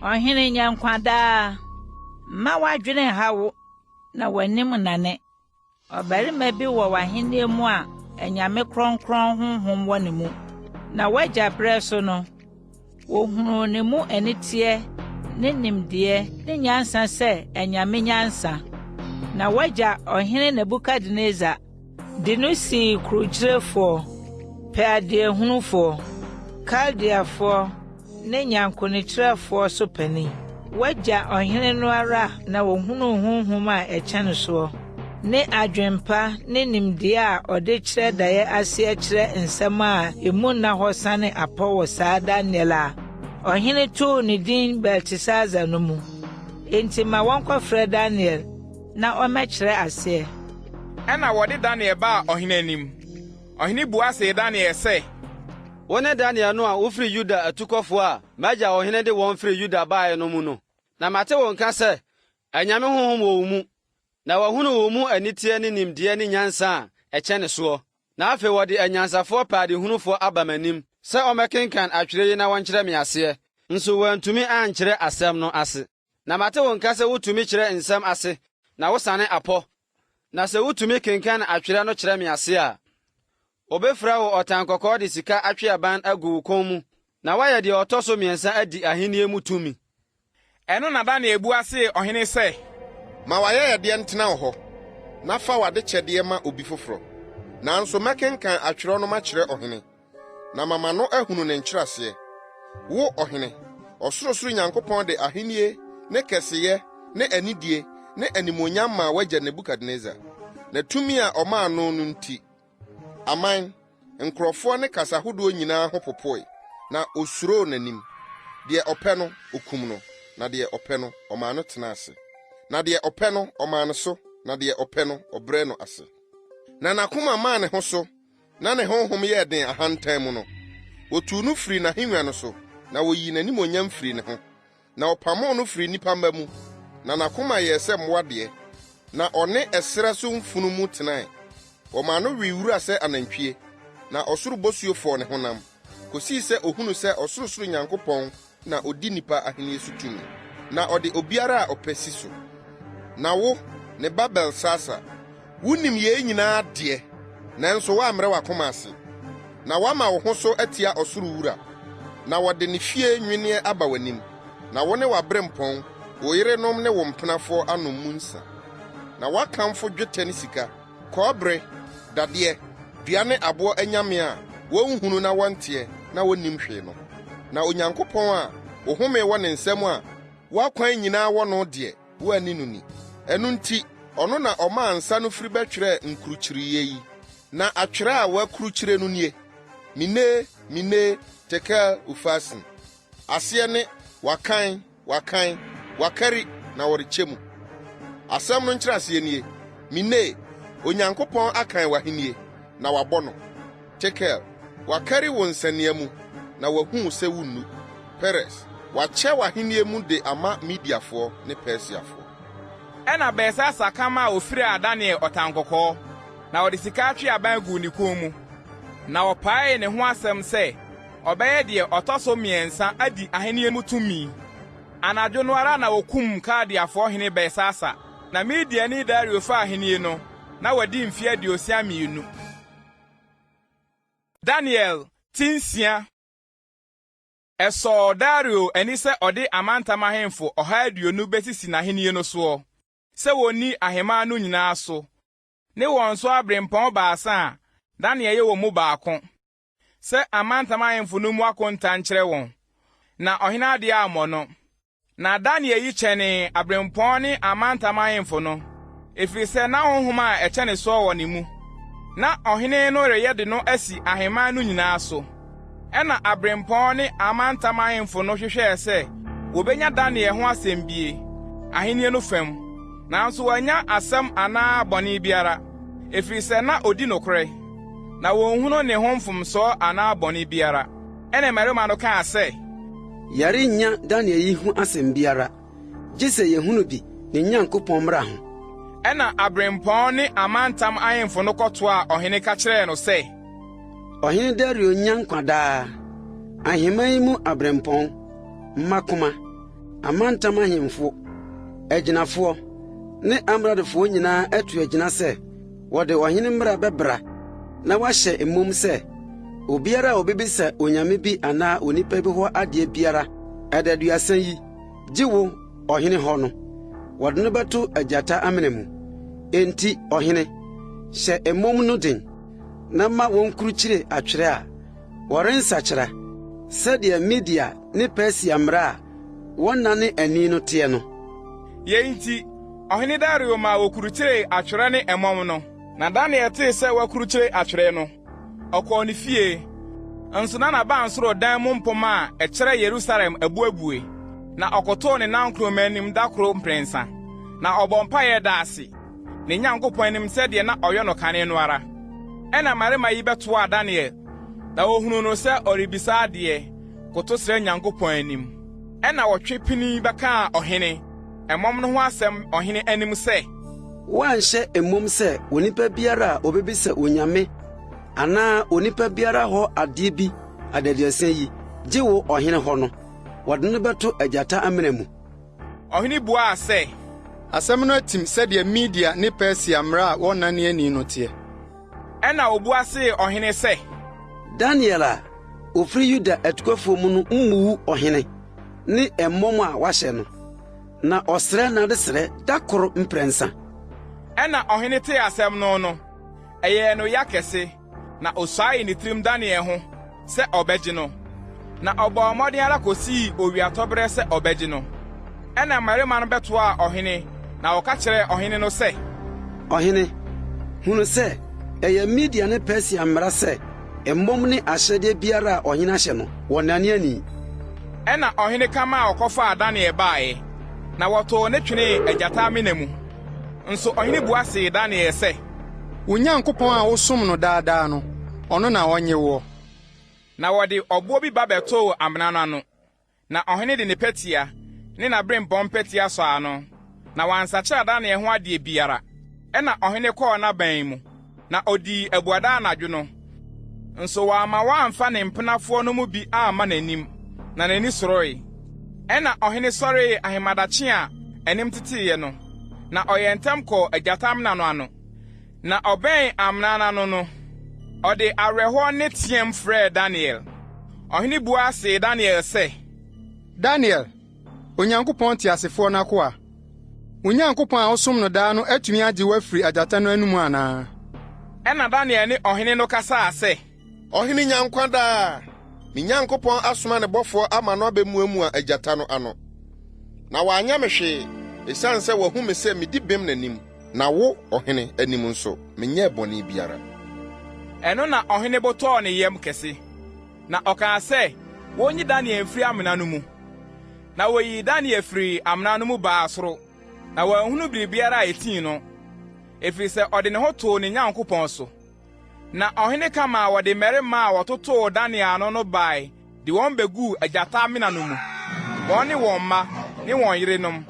I: Ɔhene, nya nkwa daa. Mma w'adwene nnha wo, na w'anim nnane. Ɔbarima bi wɔ w'ahenni mu a anyame kronkron honhom wɔ ne mu. Na w'agya berɛ so no, Wɔhunuu ne mu aniteɛ ne nimdeɛ ne nyansa sɛ anyame nyansa. Na w'agya Ɔhene Nebukadnesar de no sii kurukyirefoɔ, pɛadeɛhunufoɔ, Kaldeafoɔ ne nyankonokyerɛfoɔ so panin. W'agya ɔhene no ara na ɔhunuu honhom a ɛkyɛne soɔ, ne adwempa ne nimdeɛ a ɔde kyerɛ daeɛ aseɛ kyerɛ nsɛm a emu nna hɔ sane apɔ wɔ saa Daniel a ɔhene too ne din Beltesazar no mu. Enti ma wɔnkɔfrɛ Daniel na ɔmmɛkyerɛ aseɛ.
A: Ɛnna wɔde Daniel baa ɔhene anim. Ɔhene bua see Daniel sɛ.
H: Wone Daniel no a wofiri Yuda atukɔfoɔ a m'agya ɔhene de wɔn firi Yuda baeɛ no mu no? Na mate wo nka sɛ anyame honhom wɔ wo mu, na wɔahunu wo mu aniteɛ ne nimdeɛ ne nyansa a ɛkyɛne soɔ. Na afei wɔde anyansafoɔ pɛadehunufoɔ aba m'anim sɛ wɔmmɛkenkan atwerɛ yi na wɔnkyerɛ me aseɛ, nso wɔantumi ankyerɛ asɛm no ase. Na mate wo nka sɛ wotumi kyerɛ nsɛm ase na wosane apɔ, na sɛ wutumi kenkan atwerɛ no kyerɛ me ase a, wobefura wo ɔtankɔkɔɔ de sika atweaban agu wo kɔn mu, na woayɛ deɛ ɔtɔ so mmiɛnsa adi ahennie mu tumi.
A: Ɛno na Daniel bua see ɔhene sɛ.
C: Ma w'ayɛyɛdeɛ ntena wo hɔ, na fa w'adekyɛdeɛ ma obi foforɔ. Nanso mɛkenkan atwerɛ no makyerɛ ɔhene, na mama no ahunu ne nkyerɛaseɛ. Wo, ɔhene, Ɔsorosoro Nyankopɔn de ahennie ne kɛseyɛ ne anidie ne animuonyam maa w'agya Nebukadnesar, na tumi a ɔmaa no no nti, aman, nkurɔfoɔ ne kasa hodoɔ nyinaa ho popoe, na wɔsuroo n'anim. Deɛ ɔpɛ no, ɔkum no, na deɛ ɔpɛ no, ɔmaa no tena ase. Na deɛ ɔpɛ no, ɔmaa no so, na deɛ ɔpɛ no, ɔbrɛɛ no ase. Na n'akoma maa ne ho so na ne honhom yɛɛ den ahantan mu no, wotuu no firii n'ahennwa no so, na woyii n'animuonyam firii ne ho, na wɔpamoo no firii nnipa mma mu, na n'akoma yɛɛ sɛ mmoa deɛ, na ɔne ɛserɛ so mfunumu tenae. Wɔmaa no wee wura sɛ anantwie, na ɔsoro bosuo fɔɔ ne honam, kosii sɛ ohunuu sɛ Ɔsorosoro Nyankopɔn na odi nnipa ahenni so tumi, na ɔde obiara a ɔpɛ si so. Na wo, ne ba Belsasar, Wunim yei nyinaa deɛ, nanso woammrɛ w'akoma ase, na woama wo ho so atia ɔsoro Wura. Na wɔde ne fie nnwinneɛ aba w'anim, na wo ne w'aberempɔn, wo yerenom ne wo mpenafoɔ anom mu nsã. Na woakamfo dwetɛ ne sika, kɔbere, dadeɛ, dua ne aboɔ anyame a wɔnhunu na wɔnteɛ na wɔnnim hwee no. Na Onyankopɔn a wo home wɔ ne nsam a w'akwan nyinaa wɔ no deɛ, woanni no ni. Ɛno nti, ɔno na ɔmaa nsa no firi bɛtwerɛɛ nkurukyireeɛ yi. Na atwerɛ a wɔakurukyire no nie, Mene, Mene, Tekel, Ufarsin. Aseɛ ne, Wɔakan, wɔakan, wɔakari, na wɔrekyɛ mu. Asɛm no nkyerɛaseɛ nie, Mene, Onyankopɔn akan w'ahennie, na wabɔ no. Tekel, wɔakari wo nsania mu, na wɔahu wo sɛ wunnu. Peres, wɔakyɛ w'ahennie mu de ama Mediafoɔ ne Persiafoɔ.
A: Ɛnna Belsasar ka maa wofiraa Daniel ɔtankɔkɔɔ, na wɔde sika atweaban guu ne kɔn mu, na wɔpaee ne ho asɛm sɛ ɔbɛyɛ deɛ ɔtɔ so mmiɛnsa adi ahenni mu tumi. Anadwo no ara na wokum Kaldeafoɔ hene Belsasar, na Mediani Dario faa ahenni no, na wadi mfe 62. Daniel ti nsia. Ɛsɔɔ Dario ani sɛ ɔde amantam ahemfo 120 besisi n'ahenni no soɔ, sɛ wonni ahemman no nyinaa so, ne wɔn so abirɛmpɔn baasa a Daniel yɛ wɔn mu baako, sɛ amantam ahemfo no mmu akonta nkyerɛ wɔn, na ɔhene ade ammɔ no. Na Daniel yi kyɛnee abirɛmpɔn ne amantam ahemfo no, efiri sɛ na honhom a ɛkyɛne soɔ wɔ ne mu. Na ɔhene no reyɛ de no asi ahemman no nyinaa so. Ɛnna abirɛmpɔn ne amantam ahemfo no hwehwɛɛ sɛ wobenya Daniel ho asɛm bie, ahenni no fam, nanso wɔannya asɛm anaa bɔne biara, efiri sɛ na odi nokorɛ, na wonhunu ne ho mfomsoɔ anaa bɔne biara. Ɛnna mmarima no kaa sɛ.
H: Yɛrennya Daniel yi ho asɛm biara, gye sɛ yehunu bi ne Nyankopɔn mmara ho.
A: Ɛnna abirɛmpɔn ne amantam ahemfo no kɔtoaa ɔhene ka kyerɛɛ no sɛ.
H: Ɔhene Dario nnya nkwa daa! Ahemman yi mu abirɛmpɔn, mmakoma, amantam ahemfo, agyinafoɔ, ne amradofoɔ nyinaa atu agyina sɛ wɔde ɔhene mmara bɛbra na wɔahyɛ mmom sɛ obiara a obebisa onyame bi anaa onipa bi hɔ adeɛ biara adaduasa yi, gye wo, ɔhene hɔ no, wɔde no bɛto agyata amena mu. Enti, ɔhene, hyɛ mmom no den, na ma wonkurukyire atwerɛ a wɔrensakyera, sɛdeɛ Media ne Persia mmara a wɔnnane ani no teɛ no.
A: Yei nti, ɔhene Dario maa wokurukyeree atwerɛ ne ɛmɔm no. Na Daniel tee sɛ wɔakurukyire atwerɛ no, ɔkɔɔ ne fie. Nso na n'abansoro dan mu mpomma a ɛkyerɛ Yerusalem abuebue, na ɔkotow ne nankoroma anim da koro mprɛnsa, na ɔbɔɔ mpae daa ase ne Nyankopɔn anim sɛdeɛ na ɔyɛ no kane no ara. Ɛnna mmarima yi bɛtoaa Daniel, na wohunuu no sɛ ɔrebisa adeɛ, koto srɛ Nyankopɔn anim. Ɛnna wɔtwe pinii bɛkaa ɔhene ɛmɔm no ho asɛm ɔhene anim sɛ.
H: Woanhyɛ mmom sɛ onipa biara a obebisa onyame anaa onipa biara hɔ adeɛ bi adaduasa yi, gye wo ɔhene hɔ no, wɔde no bɛto agyata amena mu?
A: Ɔhene buaa sɛ.
J: Asɛm no atim sɛdeɛ Media ne Persia mmara a wɔnnane ani no teɛ.
A: Ɛnna obua see ɔhene sɛ.
H: Daniel a ofiri Yuda atukɔfoɔ mu no mmuu ɔhene ne mmɔm a wahyɛ no, na ɔsrɛ n'adesrɛ da koro mprɛnsa.
A: Ɛnna ɔhene tee asɛm no no, ɛyɛɛ no ya kɛse, na osuaee ne tirim Daniel ho sɛ ɔbɛgye no. Na ɔbɔɔ mmɔden ara kosii owiatɔberɛ sɛ ɔbɛgye no. Ɛnna mmarima no bɛtoaa ɔhene, na wɔka kyerɛɛ ɔhene no sɛ.
H: Ɔhene, hunu sɛ ɛyɛ Media ne Persia mmara sɛ mmom ne ahyɛdeɛ biara a ɔhene ahyɛ no, wɔnnane ani.
A: Ɛnna ɔhene ka maa wɔkɔfaa Daniel baeɛ, na wɔtoo no twenee agyata amena mu. Nso ɔhene bua see Daniel sɛ.
J: Wo Nyankopɔn a wosom no daa daa no, ɔno na ɔnnye woɔ.
A: Na wɔde ɔboɔ bi ba bɛtoo amena no ano, na ɔhene de ne pɛtea ne n'aberempɔn mpɛtea sɔɔ ano, na wansakyera Daniel ho adeɛ biara. Ɛnna ɔhene kɔɔ n'aban mu, na odii abuada anadwo no. Nso wamma wɔamfa ne mpenafoɔ no mu bi amma n'anim, na n'ani soroe. Ɛnna ɔhene sɔree ahemadakye a anim teteeɛ no, na ɔyɛɛ ntɛm kɔɔ agyata amena no ano. Na ɔbɛn amena no ano no, ɔde awerɛhoɔ nne teɛɛm frɛɛ Daniel. Ɔhene bua see Daniel sɛ,
J: Daniel, Onyankopɔn teasefoɔ no akoa, wo Nyankopɔn a wosom no daa no atumi agye wo afiri agyata no anom anaa?
A: Ɛnna Daniel ne ɔhene no kasaa sɛ.
C: Ɔhene nya nkwa daa! Me Nyankopɔn asoma ne bɔfoɔ ama no abɛmuamua agyata no ano, na wɔanyɛ me hwee, esiane sɛ wahu me sɛ midi bem n'anim, na wo, ɔhene, anim nso, menyɛɛ bɔne biara.
A: Ɛno na ɔhene bo tɔɔ ne yam kɛse, na ɔkaa sɛ wonyi Daniel mfiri amena no mu. Na woyii Daniel firii amena no mu baa soro, na wɔanhunu biribiara a etii no, efiri sɛ ɔde ne ho too ne Nyankopɔn so. Na ɔhene ka maa wɔde mmarima a wɔtotoo Daniel ano no bae de wɔn beguu agyata amena no mu, wɔn ne wɔn mma ne wɔn yerenom.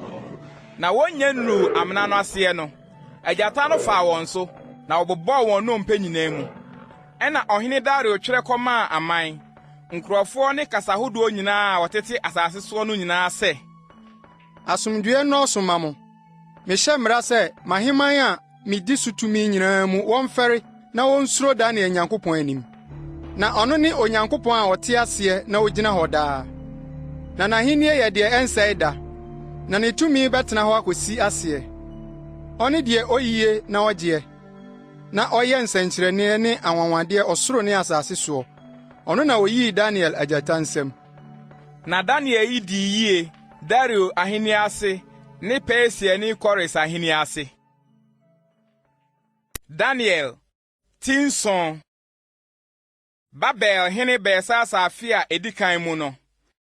A: Na wonnya nnuruu amena no aseɛ no, agyata no faa wɔn so, na wɔbobɔɔ wɔn nnompe nyinaa mu. Ɛnna ɔhene Dario twerɛ kɔmaa aman, nkurɔfoɔ ne kasa hodoɔ nyinaa a wɔtete asase soɔ no nyinaa sɛ.
J: Asomdwoe nnɔɔso mma mo! Mehyɛ mmara sɛ m'ahemman a midi so tumi nyinaa mu wɔmfɛre na wonsuro Daniel Nyankopɔn anim. Na ɔno ne Onyankopɔn a ɔte aseɛ na ogyina hɔ daa. Na n'ahenni yɛ deɛ ɛnsɛe da, na ne tumi bɛtena hɔ akosi aseɛ. Ɔne deɛ oyie na ɔgyeɛ, na ɔyɛ nsɛnkyerɛnneɛ ne anwanwadeɛ ɔsoro ne asase soɔ. Ɔno na oyii Daniel agyata nsam.
A: Na Daniel yi dii yie Dario ahenni ase ne Persiani Kores ahenni ase. Daniel ti nson Babel hene Belsasar afe a edi kan mu no,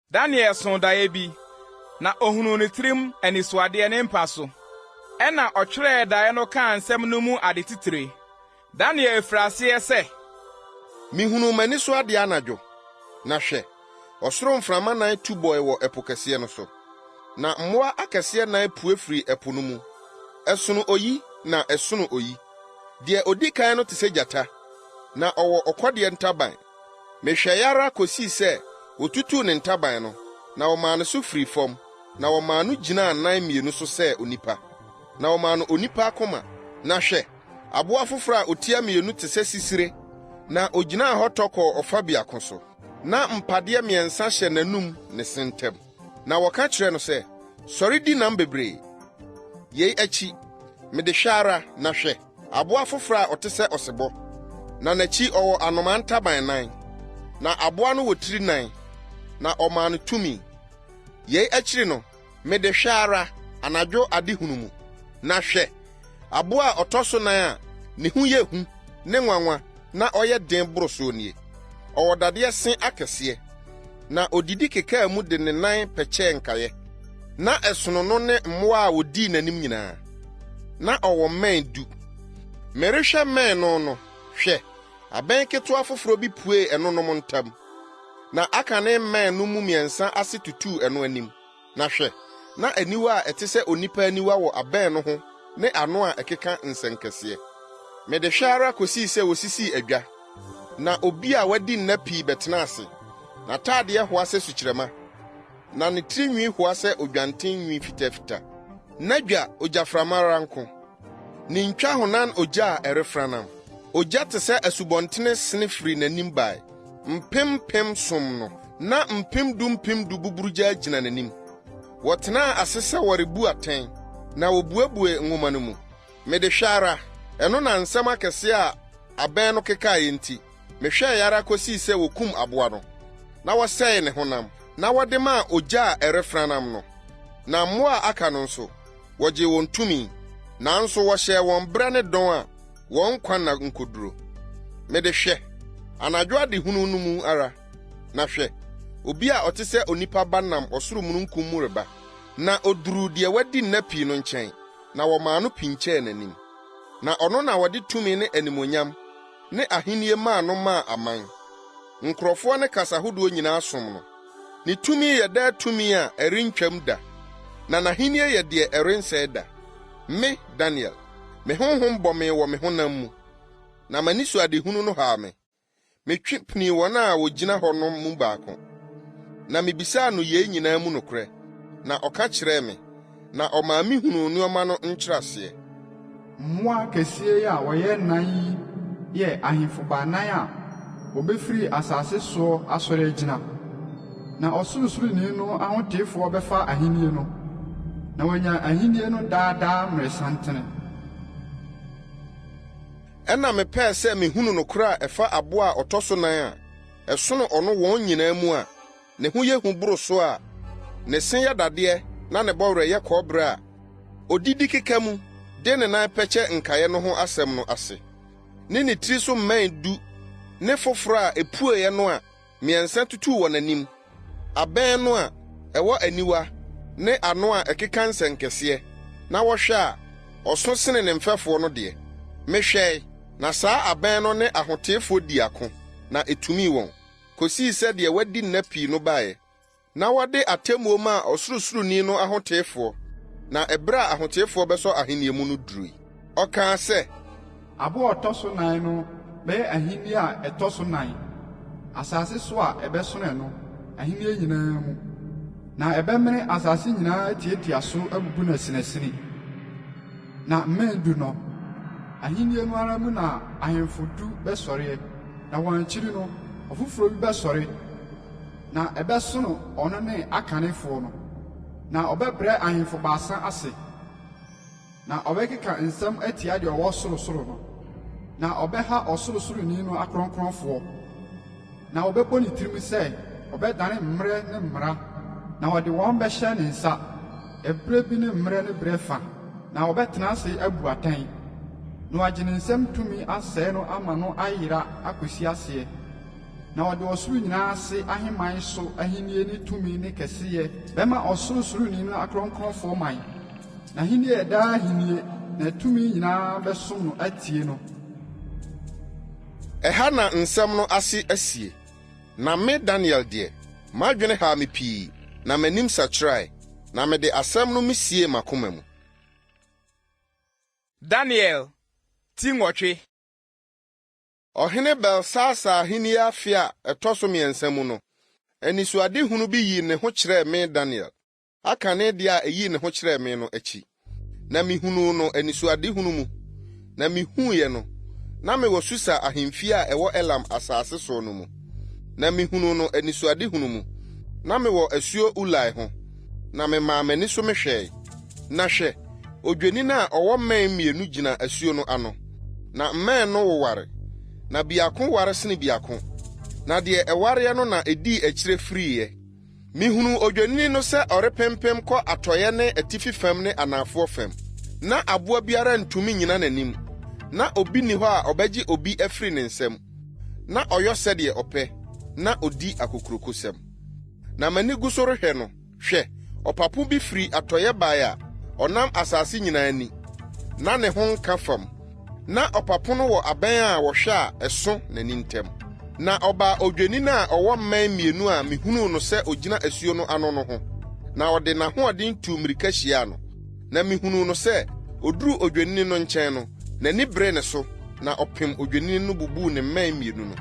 A: Daniel soo daeɛ bi, na ohunuu ne tirim anisoadeɛ ne mpa so. Ɛnna ɔtwerɛɛ daeɛ no kaa nsɛm no mu ade titire. Daniel firi aseɛ sɛ.
C: Mihunuu m'ani so adeɛ anadwo, na hwɛ, ɔsoro mframa nan tu bɔe wɔ ɛpo kɛseɛ no so. Na mmoa akɛseɛ nan pue firii ɛpo no mu, ɛsono oyi na ɛsono oyi. Deɛ ɔdi kan no te sɛ gyata, na ɔwɔ ɔkɔdeɛ ntaban. Mehwɛe ara kosii sɛ wotutuu ne ntaban no, na wɔmaa no so firii fam, na wɔmaa no gyinaa nan mmienu so sɛ onipa, na wɔmaa no onipa akoma. Na hwɛ! Aboa foforo a otia mmienu te sɛ sisire, na ogyinaa hɔ tɔ kɔɔ ɔfa biako so. Ná mpadeɛ mmiɛnsa hyɛ n'anom ne se ntam. Na wɔka kyerɛɛ no sɛ, Sɔre di nam bebree! Yei akyi, mede hwɛ ara, na hwɛ! Aboa foforo a ɔte sɛ ɔsebɔ, na n'akyi ɔwɔ anomaa ntaban nan. Na aboa no wɔ tiri nan, na ɔmaa no tumi. Yei akyiri no, mede hwɛ ara, anadwo adehunu mu, na hwɛ, aboa a ɔtɔ so nan a ne ho yɛ hu ne nwanwa na ɔyɛ den boro soɔ nie. Ɔwɔ dadeɛ se akɛseɛ, na odidi kekaa mu de ne nan pɛkyɛɛ nkaeɛ. Ná ɛsono no ne mmoa a wodii n'anim nyinaa. Ná ɔwɔ mmɛn du. Merehwɛ mmɛn no no, hwɛ, abɛn ketewa foforo bi puee ɛnonom ntam. Na akane mmɛn no mu mmiɛnsa ase tutuu ɛno anim. Na hwɛ, na aniwa a ɛte sɛ onipa aniwa wɔ abɛn no ho ne ano a ɛkeka nsɛnkɛseɛ. Mede hwɛ ara kosii sɛ wosisii adwa, na obi a wadi nna pii bɛtenaa ase. N'ataadeɛ hoa sɛ sukyerɛma, na ne tirinwi hoa sɛ odwanten nwi fitafita. N'adwa ogyaframa ara nko, ne ntwahonan ogya a ɛrefranam. Ogya te sɛ asubɔntene sene firii n'anim bae, mpem mpem som no, na mpem du mpem du buburugyaa gyina n'anim. Wɔtenaa ase sɛ wɔrebu atɛn, na wobuebuee nwoma no mu. Mede hwɛ ara, ɛno na nsɛm akɛse a abɛn no kekaeɛ nti, mehwɛe ara kosii sɛ wokum aboa no, na wɔsɛee ne honam, na wɔde maa ogya a ɛrefranam no. Na mmoa a aka no nso, wɔgyee wɔn tumi, nanso wɔhyɛɛ wɔn berɛ ne dɔn a wɔn nkwa nna nkoduro. Mede hwɛ, anadwo adehunu no mu ara, na hwɛ, obi a ɔte sɛ onipa ba nam ɔsoro mununkum mu reba, na oduruu deɛ wadi nna pii no nkyɛn, na wɔmaa no pinkyɛɛ n'anim. Na ɔno na wɔde tumi ne animuonyam ne ahennie maa no maa aman, nkurɔfoɔ ne kasa hodoɔ nyinaa som no. Ne tumi yɛ daa tumi a ɛrentwam da, na n'ahennie yɛ deɛ ɛrensɛe da. Me, Daniel, me honhom bɔ mee wɔ me honam mu, na m'anisoadehunu no haa me. Metwe pinii wɔn a wɔgyina hɔ no mu baako, na mibisaa no yei nyinaa mu nokorɛ, na ɔka kyerɛɛ me, na ɔmaa mihunuu nneɛma no nkyerɛaseɛ.
K: Mmoa akɛseɛ yi a wɔyɛ nnan yi yɛ ahemfo baanan a wɔbɛfiri asase soɔ asɔre agyina. Na Ɔsorosoroni no ahoteefoɔ bɛfa ahennie no, na wɔanya ahennie no daa daa mmerɛsantene.
C: Ɛnna mepɛɛ sɛ mihunu nokorɛ a ɛfa aboa a ɔtɔ so nan a ɛsono ɔno wɔn nyinaa mu a ne ho yɛ hu boro so a ne se yɛ dadeɛ na ne bɔwerɛ yɛ kɔbere a odidi keka mu de ne nan pɛkyɛ nkaeɛ no ho asɛm no ase, ne ne tiri so mmɛn du ne foforo a epueeɛ no a mmiɛnsa tutuu wɔ n'anim, abɛn no a ɛwɔ aniwa ne ano a ɛkeka nsɛnkɛseɛ na wɔhwɛ a, ɔso sene ne mfɛfoɔ no deɛ. Mehwɛe, na saa abɛn no ne ahoteefoɔ dii ako, na etumii wɔn, kosii sɛ deɛ wadi nna pii no baeɛ, na wɔde atemmuo maa Ɔsorosoroni no ahoteefoɔ, na ɛberɛ a ahoteefoɔ bɛsɔ ahennie mu no durui. Ɔkaa sɛ.
K: Aboa a ɔtɔ so nan no bɛyɛ ahenni a ɛtɔ so nan, asase so a ɛbɛsono ɛno, ahenni nyinaa mu, na ɛbɛmene asase nyinaa atiatia so abubu no asinasini. Na mmɛn du no, ahenni no ara mu na ahemfo du bɛsɔreɛ, na wɔn akyiri no, ɔfoforɔ bi bɛsɔre, na ɛbɛsono ɔno ne akanefoɔ no, na ɔbɛbrɛ ahemfo baasa ase. Na ɔbɛkeka nsɛm atia deɛ ɔwɔ sorosoro no, na ɔbɛha Ɔsorosoroni no akronkronfoɔ, na ɔbɛbɔ ne tirim sɛ ɔbɛdane mmerɛ ne mmara, na ɔde wɔn bɛhyɛ ne nsa ɛberɛ bi ne mmerɛ ne berɛ fa, na ɔbɛtena ase abu atɛn, na wagye ne nsam tumi asɛe no ama no ayera akɔsi aseɛ. Na ɔde ɔsoro nyinaa ase ahemman so ahennie ne tumi ne kɛseyɛ bɛma Ɔsorosoroni no akronkronfoɔ man. N'ahenni yɛ daa ahenni, na tumi nyinaa bɛsom no atie no.
C: Ɛha na nsɛm no ase asie. Na me, Daniel deɛ, m'adwene haa me pii, na m'anim sakyerae, na mede asɛm no misiee m'akoma mu.
A: Daniel ti nwɔtwe.
C: Ɔhene Belsasar ahenni afe a ɛtɔ so mmiɛnsa mu no, anisoadehunu bi yii ne ho kyerɛɛ me Daniel. Akane deɛ a eyii ne ho kyerɛɛ me no akyi. Na mihunuu no anisoadehunu mu, na mihuiɛ no, na mewɔ Susa ahemfie a ɛwɔ Elam asase so no mu. Na mihunuu no anisoadehunu mu, na mewɔ asuo Ulai ho, na memaa m'ani so mehwɛe, na hwɛ, odwennini a ɔwɔ mmɛn mmienu gyina asuo no ano, na mmɛn no woware, na biako ware sene biako, na deɛ ɛwareɛ no na edii akyire firiiɛ. Mihunuu odwennini no sɛ ɔrepempem kɔ atɔeɛ ne atifi fam ne anafoɔ fam. Ná aboa biara ntumi nnyina n'anim. Ná obi nni hɔ a ɔbɛgye obi afiri ne nsam. Ná ɔyɔ sɛdeɛ ɔpɛ, na ɔdi akokurokosɛm. Na m'ani gu so rehwɛ no, hwɛ, ɔpapo bi firi atɔeɛ bae a ɔnam asase nyinaa ani, na ne ho nka fam. Ná ɔpapo no wɔ abɛn a wɔhwɛ a ɛso n'ani ntam. Na ɔbaa odwennini a ɔwɔ mmɛn mmienu a mihunuu no sɛ ogyina asuo no ano no ho, na ɔde n'ahoɔden tuu mmirika hyiaa no. Na mihunuu no sɛ oduruu odwennini no nkyɛn no, n'ani beree ne so, na ɔpem odwennini no bubuu ne mmɛn mmienu no.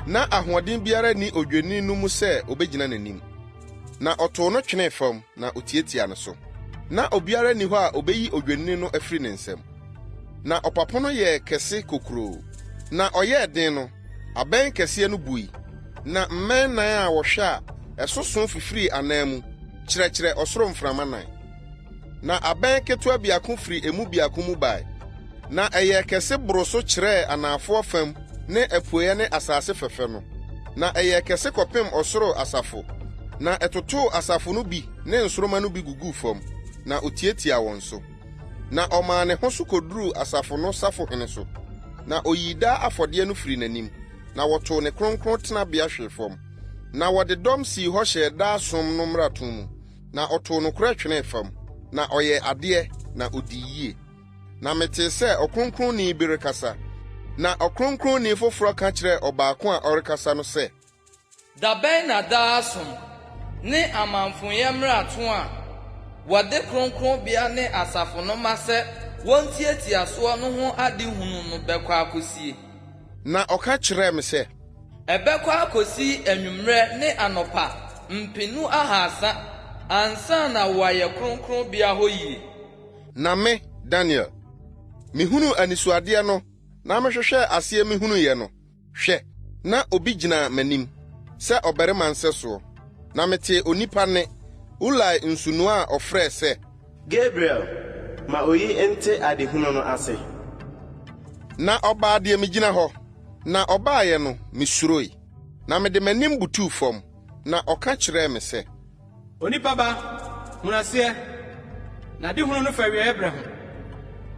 C: Ná ahoɔden biara nni odwennini no mu sɛ obegyina n'anim. Na ɔtow no twenee fam, na otiatiaa ne so. Ná obiara nni hɔ a obeyi odwennini no afiri ne nsam. Na ɔpapo no yɛɛ kɛse kokuroo, na ɔyɛɛ den no, abɛn kɛseɛ no bui, na mmɛn nan a wɔhwɛ a ɛsoso fifirii anan mu, kyerɛkyerɛ ɔsoro mframa nan. Na abɛn ketewa biako firii emu biako mu bae, na ɛyɛɛ kɛse boroo so kyerɛɛ anafoɔ fam ne apueeɛ ne asase fɛfɛ no, na ɛyɛɛ kɛse kɔpem ɔsoro asafo, na ɛtotoo asafo no bi ne nsoromma no bi guguu fam, na otiatiaa wɔn so. Na ɔmaa ne ho so koduruu asafo no safohene so, na oyii daa afɔdeɛ no firii n'anim, na wɔtoo ne kronkron tenabea hwee fam. Na wɔde dɔm sii hɔ hyɛɛ daa som no mmarato mu, na ɔtoo nokorɛ twenee fam, na ɔyɛɛ adeɛ, na ɔdii yie. Na metee sɛ ɔkronkronni bi rekasa, na ɔkronkronni foforɔ ka kyerɛɛ ɔbaako a ɔrekasa no sɛ,
B: Da bɛn na daa som ne amamfoyɛ mmarato a wɔde kronkronbea ne asafo no ma sɛ wontiatia soɔ no ho ade hunu no bɛkɔ akosie?
C: Na ɔka kyerɛɛ me sɛ.
B: Ɛbɛkɔ akosi anwummerɛ ne anɔpa mpenu ahasa ansa na wɔayɛ kronkronbea hɔ yie.
C: Na me, Daniel, Mihunuu anisoadeɛ no na mehwehwɛɛ aseɛ mehunuiɛ no, hwɛ, na obi gyina m'anim sɛ ɔbarima nsɛsoɔ, na metee onipa nne, Ulai nsunoa a ɔfrɛɛ sɛ.
L: Gabriel, ma oyi nte adehunu no ase.
C: Na ɔbaa deɛ megyina hɔ, na ɔbaeɛ no, misuroe, na mede m'anim butuu fam, na ɔka kyerɛɛ me sɛ.
M: Onipa ba, hunu aseɛ, na adehunu no fa awieeɛ berɛ ho.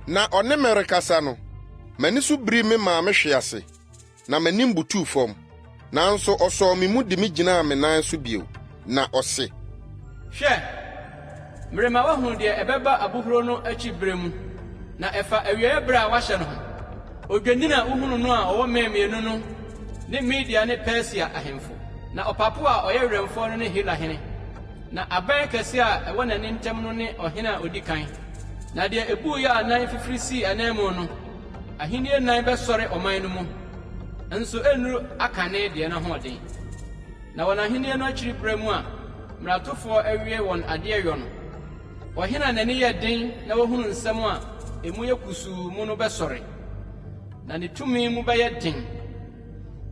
C: Na ɔne me rekasa no, m'ani so birii me maa mehwee ase, na m'anim butuu fam. Nanso ɔsɔɔ me mu de me gyinaa me nan so bio, na ɔse.
M: Hwɛ! Merema woahunu deɛ ɛbɛba abohuro no akyi berɛ mu, na ɛfa awieeɛ berɛ a wɔahyɛ no ho. Odwennini a wohunu no a ɔwɔ mmɛn mmienu no ne Media ne Persia ahemfo, na ɔpapo a ɔyɛ werɛmfoɔ no ne Hela hene, na abɛn kɛseɛ a ɛwɔ n'ani ntam no ne ɔhene a ɔdi kan. Na deɛ ɛbuiɛ a nan fifiri sii ananmu no, ahennie nan bɛsɔre ɔman no mu, nso ɛrennuru akane deɛ no ahoɔden. Na wɔn ahennie no akyiri berɛ mu a mmaratofoɔ awie wɔn adeɛ yɔ no, Ɔhene a n'ani yɛ den na wahunu nsɛm a emu yɛ kusuu mu no bɛsɔre, na ne tumi mu bɛyɛ den.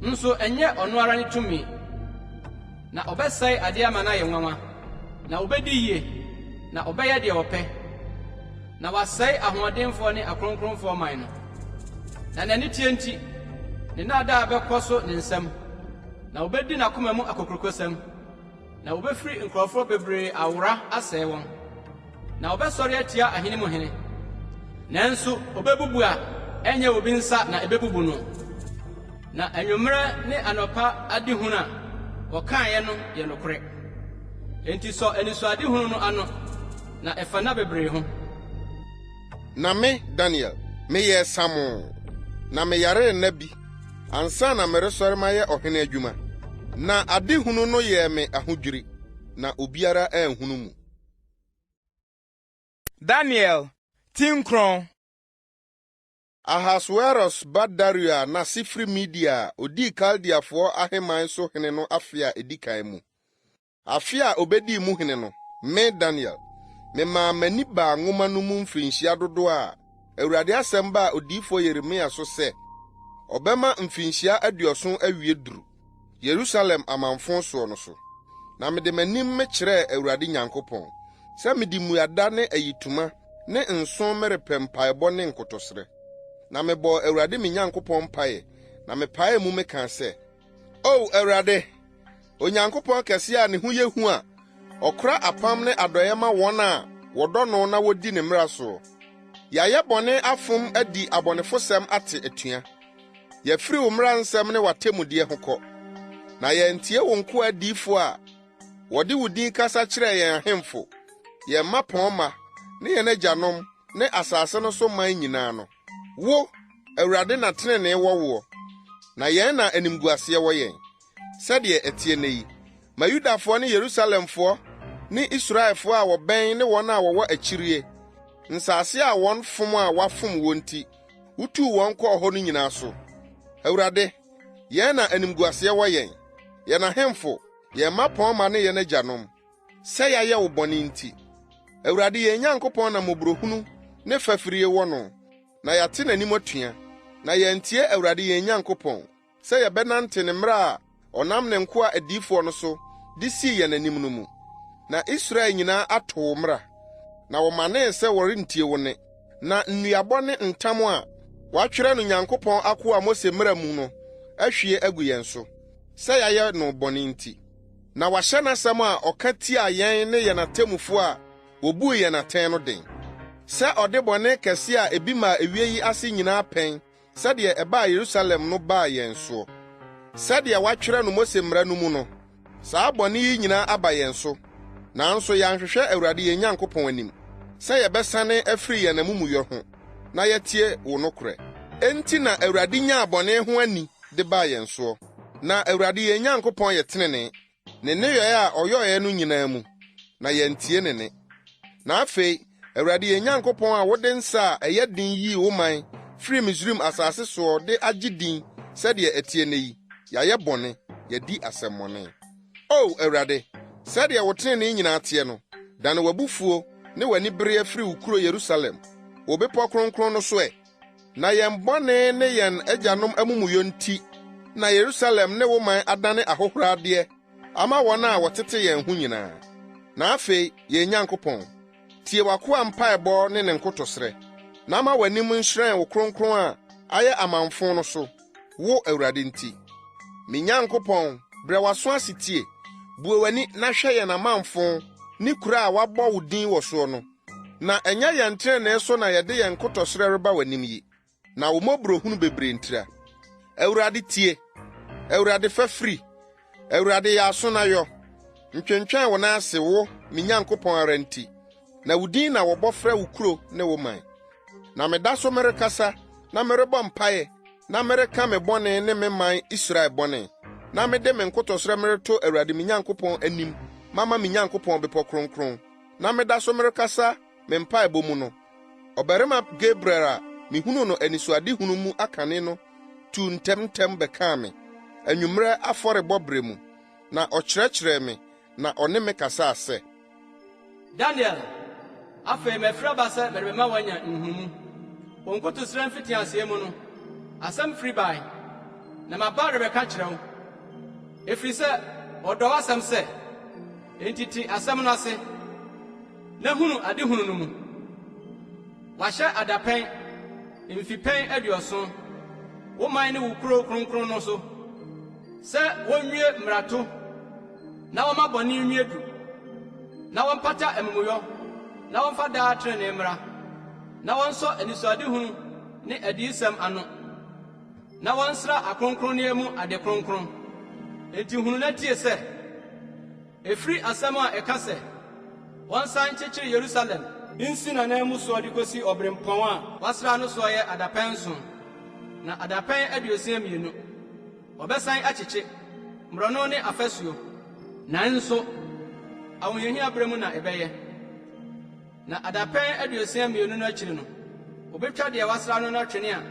M: Nso ɛnyɛ ɔno ara ne tumi, na ɔbɛsɛe ade ama no ayɛ nwanwa, na obedi yie, na ɔbɛyɛ deɛ ɔpɛ, na wasɛe ahoɔdenfoɔ ne akronkronfoɔ man no. Na n'aniteɛ nti, ne nnaadaa bɛkɔ so ne nsam, na obedi n'akoma mu akokurokosɛm. Na wobefiri nkurɔfoɔ bebree awora asɛe wɔn, na wɔbɛsɔre atia ahene mu hene. Nanso obebubu a ɛnyɛ obi nsa na ebebubu no. Na anwummerɛ ne anɔpa adehunu a wɔkaeɛ no yɛ nokorɛ. Enti sɔ anisoadehunu no ano, na ɛfa nna bebree ho.
C: Na me, Daniel, meyɛɛ samoo, na meyaree nna bi ansa na meresɔre mayɛ ɔhene adwuma. Na adehunu no yɛɛ me ahodwiri, na obiara anhunu mu.
A: Daniel ti 9.
C: Ahasweros ba Dario a n'ase firi Media a odii Kaldeafoɔ ahemman so hene no afe a edi kan mu, Afe a obedii mu hene no, me, Daniel, memaa m'ani baa nwoma no mu mfirinhyia dodow a Awurade asɛm baa odiyifo Yeremia so sɛ ɔbɛma mfirinhyia aduɔson awie duru, Yerusalem amamfõ soɔ no so. Na mede m'anim mekyerɛɛ Awurade Nyankopɔn, sɛ mede mmuada ne ayitoma ne nsõ merepɛ mpaebɔ ne nkotɔsrɛ. Na mebɔɔ Awurade me Nyankopɔn mpae, na mepaee mu mekaa sɛ, O Awurade, Onyankopɔn kɛse a ne ho yɛ hu a ɔkora apam ne adɔe ma wɔn a wɔdɔ no na wodi ne mmara soɔ. Yɛayɛ bɔne afom adi abɔnefosɛm ate atua. Yɛafiri wo mmara nsɛm ne w'atemmudeɛ ho kɔ, na yɛantie wo nkoa adiyifo a wɔde wo din kasa kyerɛɛ yɛn ahemfo, yɛn mmapɔmma ne yɛn agyanom ne asase no so man nyinaa no. Wo, Awurade na trenee wɔ woɔ, na yɛn na animguaseɛ wɔ yɛn. Sɛdeɛ ɛteɛ nnɛ yi, ma Yudafoɔ ne Yerusalemfoɔ ne Israelfoɔ a wɔbɛn ne wɔn a wɔwɔ akyirie, nsase a wɔn fom a wɔafom woɔ nti wotuu wɔn kɔɔ hɔ no nyinaa so. Awurade, yɛn na animguaseɛ wɔ yɛn, yɛn ahemfo, yɛn mmapɔmma ne yɛn agyanom, sɛ yɛayɛ wo bɔne nti. Awurade yɛn Nyankopɔn na mmɔborɔhunu ne fafirie wɔ no, na yɛate n'anim atua, na yɛantie Awurade yɛn Nyankopɔn sɛ yɛbɛnante ne mmara a ɔnam ne nkoa adiyifoɔ no so de sii yɛn anim no mu. Na Israel nyinaa ato wo mmara, na wɔmanee sɛ wɔrentie wo nne. Na nnuabɔ ne ntam a wɔatwerɛ no Nyankopɔn akoa Mose mmara mu no ahwie agu yɛn so, sɛ yɛayɛ no bɔne nti. Na wahyɛ n'asɛm a ɔka tiaa yɛn ne yɛn atemmufo a wobuu yɛn atɛn no den, sɛ ɔde bɔne kɛse a ebi mmaa ewie yi ase nyinaa pɛn sɛdeɛ ɛbaa Yerusalem no baa yɛn soɔ. Sɛdeɛ wɔatwerɛ no Mose mmara no mu no, saa bɔne yi nyinaa aba yɛn so, nanso yɛanhwehwɛ Awurade yɛn Nyankopɔn anim, sɛ yɛbɛsane afiri yɛn amumuyɔ ho na yɛatie wo nokorɛ. Enti na Awurade nyaa bɔne ho ani de baa yɛn soɔ. Na Awurade yɛn Nyankopɔn yɛ tenenee, ne nneyɔe a ɔyɔeɛ no nyinaa mu, na yɛantie ne nne. Na afei, Awurade yɛn Nyankopɔn a wode nsa a ɛyɛ den yii wo man firii Misraim asase soɔ de agye din sɛdeɛ ɛteɛ nnɛ yi, yɛayɛ bɔne, yɛadi asɛmmɔne. O Awurade, sɛdeɛ wo tenenee nyinaa teɛ no, dane w'abufuo ne w'anibereɛ firi wo kuro Yerusalem, wo bepɔ kronkron no so ɛ. Na yɛn bɔne ne yɛn agyanom amumuyɔ nti na Yerusalem ne wo man adane ahohoradeɛ ama wɔn a wɔtete yɛn ho nyinaa. Na afei, yɛn Nyankopɔn, tie w'akoa mpaebɔ ne ne nkotosrɛ, na ma w'anim nhyerɛn wo kronkron a ayɛ amamfõ no so, wo Awurade nti. Me Nyankopɔn, brɛ w'aso ase tie, bue w'ani na hwɛ yɛn amamfõ ne kuro a wɔabɔ wo din wɔ soɔ no. Na ɛnyɛ yɛn trenee so na yɛde yɛn nkotɔsrɛ reba w'anim yi, na wo mmɔborɔhunu bebree ntira. Awurade, tie! Awurade, fa firi! Awurade, yɛ aso na yɔ! Ntwentwɛn wo nan ase, wo, me Nyankopɔn ara nti, na wo din na wɔbɔ frɛ wo kuro ne wo man. Na meda so merekasa na merebɔ mpae na mereka me bɔne ne me man Israel bɔne, na mede me nkotɔsrɛ mereto Awurade me Nyankopɔn anim mama me Nyankopɔn bepɔ kronkron, na meda so merekasa me mpaebɔ mu no, ɔbarima Gabriel a mihunuu no anisoadehunu mu akane no tuu ntɛmntɛm bɛkaa me, anwummerɛ afɔrebɔ berɛ mu, na ɔkyerɛkyerɛɛ me na ɔne me kasaa sɛ.
M: Daniel, afei mafiri aba sɛ merebɛma woanya nhunumu. Wo nkotosrɛ mfitiaseɛ mu no, asɛm firi bae, na maba rebɛka kyerɛ wo, ɛfiri sɛ wɔdɔ w'asɛm sɛ. Enti te asɛm no ase, na hunu adehunu no mu. Wɔahyɛ adapɛn, mfipɛn aduɔson, wo man ne wo kurow kronkron no so, sɛ wonwie mmarato na wɔmma bɔne nwie du, na wɔmpata amumuyɔ na wɔmfa daa trenee mmra, na wɔnsɔ anisoadehunu ne adiyisɛm ano, na wɔnsra akronkronneɛ mu ade kronkron. Enti hunu na tie sɛ, ɛfiri asɛm a ɛka sɛ, 'Wɔnsan nkyekyere Yerusalem nsi n'ananmu soɔ de kɔsi ɔberempɔn a wɔasra no soɔ yɛ adapɛn nson, na adapɛn 62, wɔbɛsan akyekye, mmorɔno ne afasuo, nanso ahohiahia berɛ mu na ɛbɛyɛ. Na adapɛn 62 no akyiri no, wobetwa deɛ wɔasra no no atwene a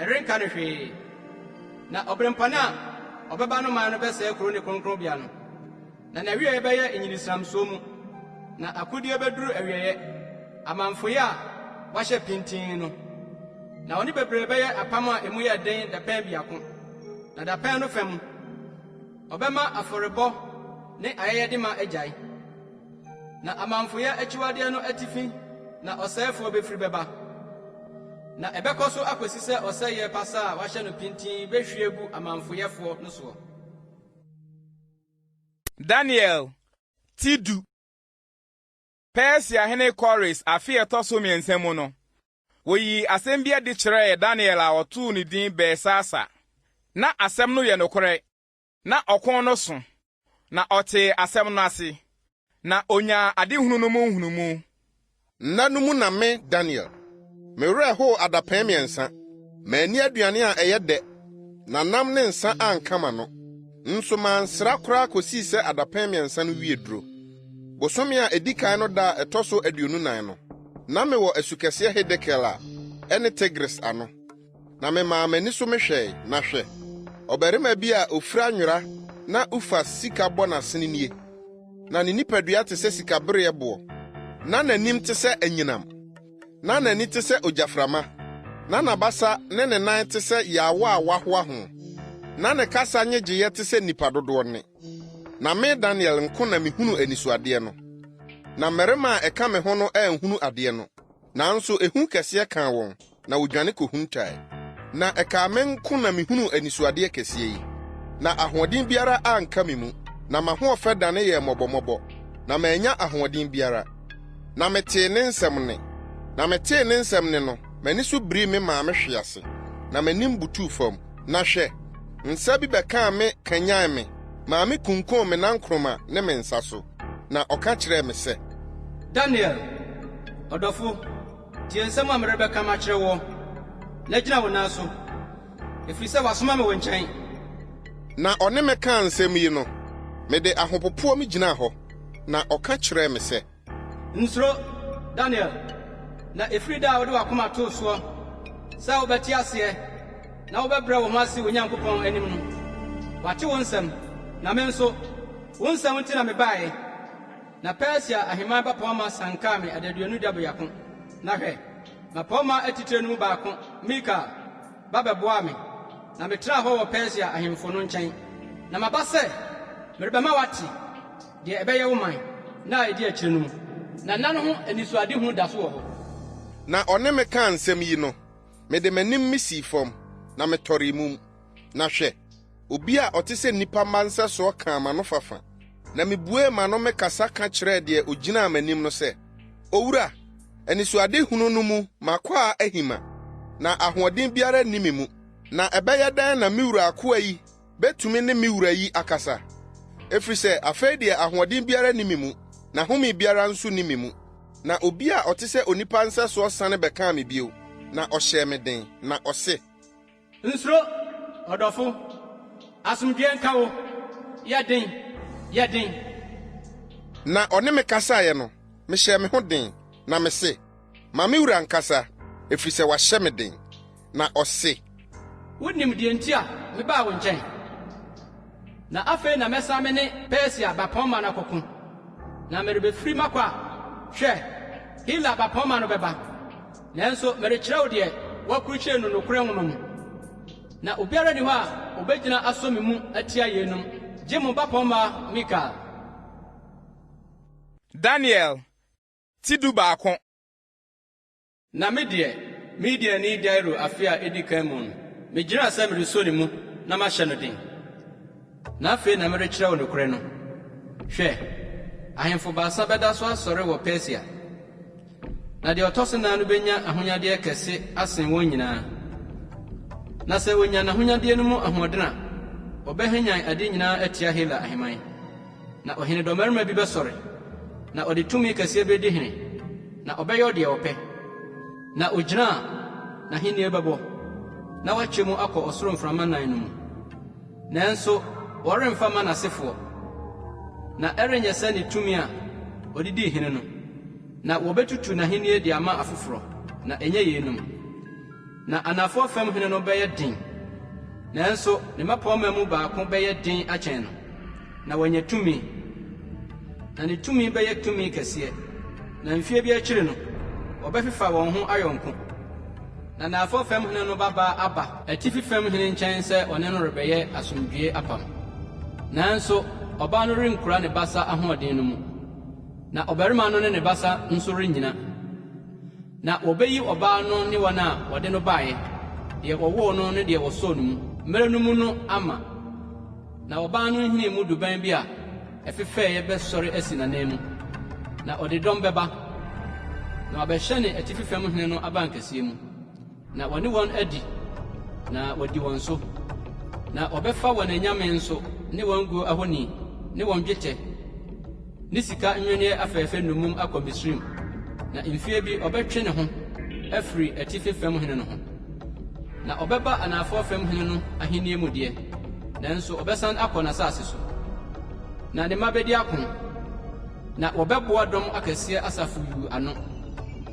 M: ɛrenka no hwee. Na ɔberempɔn a ɔbɛba no man no bɛsɛe kurow ne kronkronbea no, na n'awiei bɛyɛ nyirisramsuo mu, na akodie beduru awieeɛ, amamfoyɛ a wɔahyɛ pintinn no. Na ɔne bebree bɛyɛ apam a emu yɛ den dapɛn biako, na dapɛn no fa mu, ɔbɛma afɔrebɔ ne ayɛyɛde ma agyae. Na amamfoyɛ akyiwadeɛ no atifi na ɔsɛefoɔ bɛfiri bɛba, na ɛbɛkɔ so akɔsi sɛ ɔsɛeɛ pasaa a wɔahyɛ no pintinn bɛhwie agu amamfoyɛfoɔ no soɔ.
A: Daniel ti du. Persia hene Kores afe a ɛtɔ so mmiɛnsa mu no, woyii asɛm bi adi kyerɛɛ Daniel a wɔtoo ne din Belsasar. Ná asɛm no yɛ nokorɛ, Na ɔko no so, na ɔtee asɛm no ase, na onyaa adehunu no mu nhunumu.
C: Nna no mu na me, Daniel, me werɛ how adapɛn mmiɛnsa. Manni aduane a ɛyɛ dɛ, na nam ne nsa anka m'ano. Nso mansra koraa kosii sɛ adapɛn mmiɛnsa no wiee duro. Bosome a edi kan no da a ɛtɔ so 24 no, na mewɔ asukɛseɛ Hidekel a ɛne Tigris ano. Na memaa m'ani so mehwɛe, na hwɛ, ɔbarima bi a ofura nwera na Ufas sika bɔ n'asene nie. Na ne nipadua te sɛ sikabereɛboɔ, na n'anim te sɛ anyinam, na n'ani te sɛ ogyaframa, na n'abasa ne ne nan te sɛ yaawa a wɔahoa ho, na ne kasa nnyegyeeɛ te sɛ nnipa dodoɔ nne. Na me Daniel nko na mihunuu anisoadeɛ no, na mmarima a ɛka me ho no anhunu adeɛ no. Nanso ehu kɛseɛ kaa wɔn, na wɔdwane kɔhuntae. Na ɛkaa me nko na mehunuu anisoadeɛ kɛseɛ yi, na ahoɔden biara anka me mu, na m'ahoɔfɛ dane yɛɛ mmɔbɔmmɔbɔ, na mannya ahoɔden biara. Na metee ne nsɛm nne. Na metee ne nsɛm nne no, m'ani so birii me maa mehwee ase, na m'anim butuu fam. Na hwɛ! Nsa bi bɛkaa me kanyan me maa mikunkun me nankoroma ne me nsa so, na ɔka kyerɛɛ me sɛ.
M: Daniel, ɔdɔfo, tie nsɛm a merebɛka makyerɛ woɔ, na gyina wo nan so, ɛfiri sɛ wɔasoma me wo nkyɛn.
C: Na ɔne me kaa nsɛm yi no, mede ahopopoɔ megyinaa hɔ, na ɔka kyerɛɛ me sɛ.
M: Nsuro, Daniel, na ɛfiri da a wode w'akoma too soɔ sɛ wobɛte aseɛ na wobɛbrɛ wo ho ase wo Nyankopɔn anim no, wɔate wo nsɛm, na me nso, wo nsɛm nti na mebaeɛ. Na Persia ahemman bapɔmma siankaa me adaduonu da biako, na hwɛ! Mmapɔmma atitire no mu baako, Mikael, ba bɛboaa me, na metraa hɔ wɔ Persia ahemfo no nkyɛn. Na maba sɛ merebɛma woate deɛ ɛbɛyɛ wo man, nna a ɛdi akyire no mu, na nna no ho anisoadehunu da so wɔ hɔ.
C: Na ɔne me kaa nsɛm yi no, mede m'anim misii fam, na metɔree mum. Na hwɛ, obi a ɔte sɛ nnipa mma nsɛsoɔ kaa m'anofafa, na mibuee m'ano mekasa ka kyerɛɛ deɛ ogyinaa m'anim no sɛ, Owura, anisoadehunu no mu m'akwaa ahima, na ahoɔden biara nni me mu. Na ɛbɛyɛ dɛn na me wura akoa yi betumi ne me wura yi akasa? Ɛfiri sɛ afei deɛ ahoɔden biara nni me mu, na home biara nso nni me mu. Na obi a ɔte sɛ onipa nsɛsoɔ sane bɛkaa me bio, na ɔhyɛɛ me den, na ɔse.
M: Nsuro, ɔdɔfo. Asomdwoeɛ nka wo. Yɛ den, yɛ den.
C: Na ɔne me kasaeɛ no, mehyɛɛ me ho den, na mese, Ma me wura nkasa, ɛfiri sɛ wahyɛ me den. Na ɔse.
M: Wunim deɛ nti a mebaa wo nkyɛn? Na afei na mɛsan me ne Persia bapɔmma no akɔko, na merebɛfiri makɔ a, hwɛ, Hela bapɔmma no bɛba. Nanso merekyerɛ wo deɛ wɔakurukyire no nokorɛ nwoma mu. Na obiara nni hɔ a ɔbɛgyina asɔ me mu atia yeinom, gye mo bapɔmma Mikael.
A: Daniel ti 11.
M: Na me deɛ, Mediani Dario afe a edi kan mu no, migyinaa sɛ mereso ne mu na mahyɛ no den. Na afei na merekyerɛ wo nokorɛ no. Hwɛ, ahemfo baasa bɛda so asɔre wɔ Persia, na deɛ ɔtɔ so nan no benya ahonyadeɛ kɛse asen wɔn nyinaa. Na sɛ onya n'ahonyadeɛ no mu ahoɔden a, ɔbɛhwanyan ade nyinaa atia Hela ahemman. Na ɔhene dɔmmarima bi bɛsɔre, na ɔde tumi kɛseɛ bɛdi hene, na ɔbɛyɔ deɛ ɔpɛ. Na ogyina a, n'ahennie bɛbɔ, na wakyɛ mu akɔ ɔsoro mframa nan no mu. Nanso wɔremfa mma n'asefoɔ, na ɛrenyɛ sɛ ne tumi a ɔde dii hene no, na wɔbɛtutu n'ahennie de ama afoforɔ, na ɛnyɛ yeinom. Na anafoɔ fam hene no bɛyɛ den, nanso ne mmapɔmma mu baako bɛyɛ den akyɛn no, na wanya tumi. Na ne tumi bɛyɛ tumi kɛseɛ, na mfeɛ bi akyiri no, wɔbɛfefa wɔn ho ayɔnko. Na anafoɔ fam hene no babaa aba atifi fam hene nkyɛn sɛ ɔne no rebɛyɛ asomdwoeɛ apam. Nanso ɔbaa no renkura ne basa ahoɔden no mu, na ɔbarima no ne ne basa nso rennyina. Na wɔbɛyi ɔbaa no ne wɔn a wɔde no baeɛ, deɛ wɔwoo no ne deɛ wɔsɔɔ no mu, mmerɛ no mu no ama. Na ɔbaa no nhini mu duban bi a ɛfefɛeɛ bɛsɔre asi n'ananmu, na ɔde dɔm bɛba, na wabɛhyɛne atifi fam hene no abankɛseɛ mu, na wɔne wɔn adi, na wɔadi wɔn so. Na wɔbɛfa wɔn anyame nso ne wɔn guo ahoni ne wɔn dwetɛ ne sika nnwenneɛ afɛɛfɛ nnommum akɔ Misraim, na mfeɛ bi ɔbɛtwe ne ho afiri atifi fam hene no ho. Na ɔbɛba anaafoɔ fam hene no ahennie mu deɛ, nanso ɔbɛsan akɔ n'asase so. Na ne mma bɛdi ako, na wɔbɛboa dɔm akɛseɛ asafo yuu ano,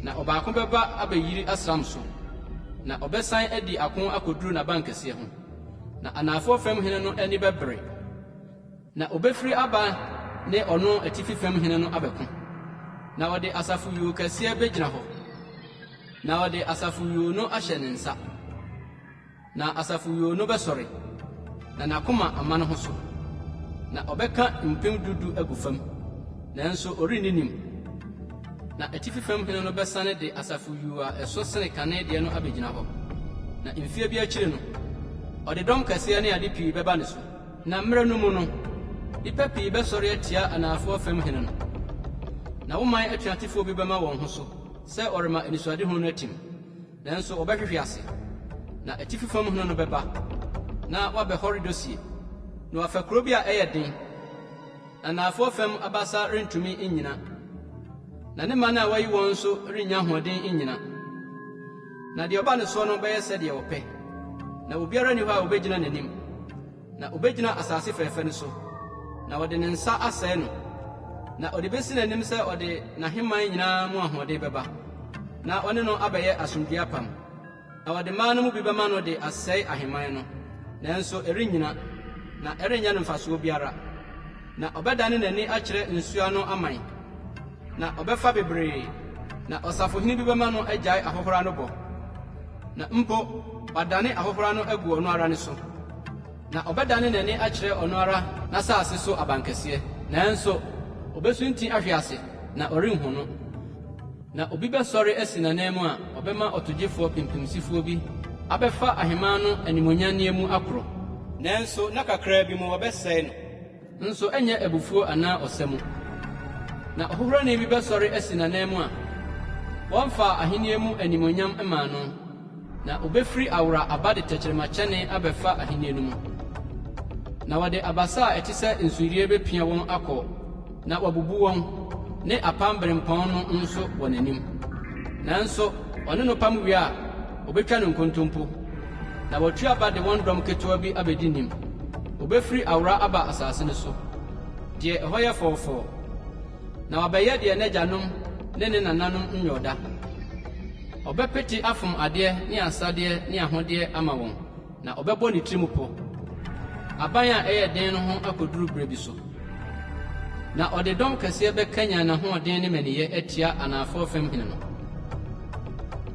M: na ɔbaako bɛba abɛyiri asram so, na ɔbɛsan adi ako akɔduru n'abankɛseɛ ho. Na anaafoɔ fam hene no ani bɛbere. Na obefiri aba ne ɔno atifi fam hene no abɛko, na ɔde asafo yuu kɛseɛ bɛgyina hɔ, na ɔde asafo yuu no ahyɛ ne nsa. Na asafo yuu no bɛsɔre, na n'akoma ama ne ho so, na ɔbɛka mpem du du agu fam, nanso ɔrenni nim. Na atifi fam hene no bɛsane de asafo yuu a ɛso sene kane deɛ no abɛgyina hɔ, na mfeɛ bi akyiri no, ɔde dɔm kɛseɛ ne ade pii bɛba ne so. Na mmerɛ no mu no, nnipa pii bɛsɔre atia anaafoɔ fam hene no, na wo man atuatefoɔ bi bɛma wɔn ho so sɛ wɔrema anisoadehunu no atim, nanso wɔbɛhwehwe ase. Na atifi fam hene no bɛba, na wabɛhɔre dosie, na wafa kuro bi a ɛyɛ den, na anaafoɔ fam abasa rentumi nnyina, na ne man a wayi wɔn nso rennya ahoɔden nnyina. Na deɛ ɔba ne soɔ no bɛyɛ sɛdeɛ ɔpɛ, na obiara nni hɔ a ɔbɛgyina n'anim. Na obegyina asase fɛfɛ no so, na ɔde ne nsa asɛe no, na ɔde besi n'anim sɛ ɔde n'ahemman nyinaa mu ahoɔden bɛba, na ɔne no abɛyɛ asomdwoe apam. Na ɔde mmaa no mu bi bɛma no de asɛe ahemman no, nanso ɛrennyina, na ɛrenyɛ no mfasoɔ biara. Na ɔbɛdane n'ani akyerɛ nsuano aman, na ɔbɛfa bebree. Na ɔsafohene bi bɛma no agyae ahohora no bɔ, na mpo wadane ahohora no agu ɔno ara ne so. Na ɔbɛdane n'ani akyerɛ ɔno ara n'asase so abankɛseɛ, nanso obesunti ahwe ase, na ɔrenhu no. Na obi bɛsɔre asi n'ananmu a ɔbɛma ɔtogyefoɔ pimpimsifoɔ bi abɛfa ahemman no animuonyanneɛ mu akorɔ. Nanso nna kakraa bi mu wɔbɛsɛe no. Nso ɛnyɛ abufuo anaa ɔsa mu. Na ɔhohorani bi bɛsɔre asi n'ananmu a wɔmfaa ahennie mu animuonyam mmaa no, na obefiri awora aba de tɛkyerɛmakyɛne abɛfa ahennie no mu. Na wɔde abasa a ɛte sɛ nsuyire bepia wɔn akɔ na wabubu wɔn, ne apam berempɔn no nso wɔ n'anim. Nanso ɔne no pam wie a, obetwa no nkontompo, na watu aba de wɔn dɔm ketewa bi abedi nim. Obefiri awora aba asase no so, deɛ ɛhɔ yɛ fɔɔfɔɔ, na wabɛyɛ deɛ n'agyanom ne ne nananom nyɔɔ da. Ɔbɛpete afom adeɛ ne asadeɛ ne ahodeɛ ama wɔn. Na ɔbɛbɔ ne tirim pɔ, aban a ɛyɛ den no ho akoduru bere bi so. Na ɔde dɔm kɛseɛ bɛkanyan n'ahoɔden ne mmaniyɛ atia anaafoɔ fam hene no.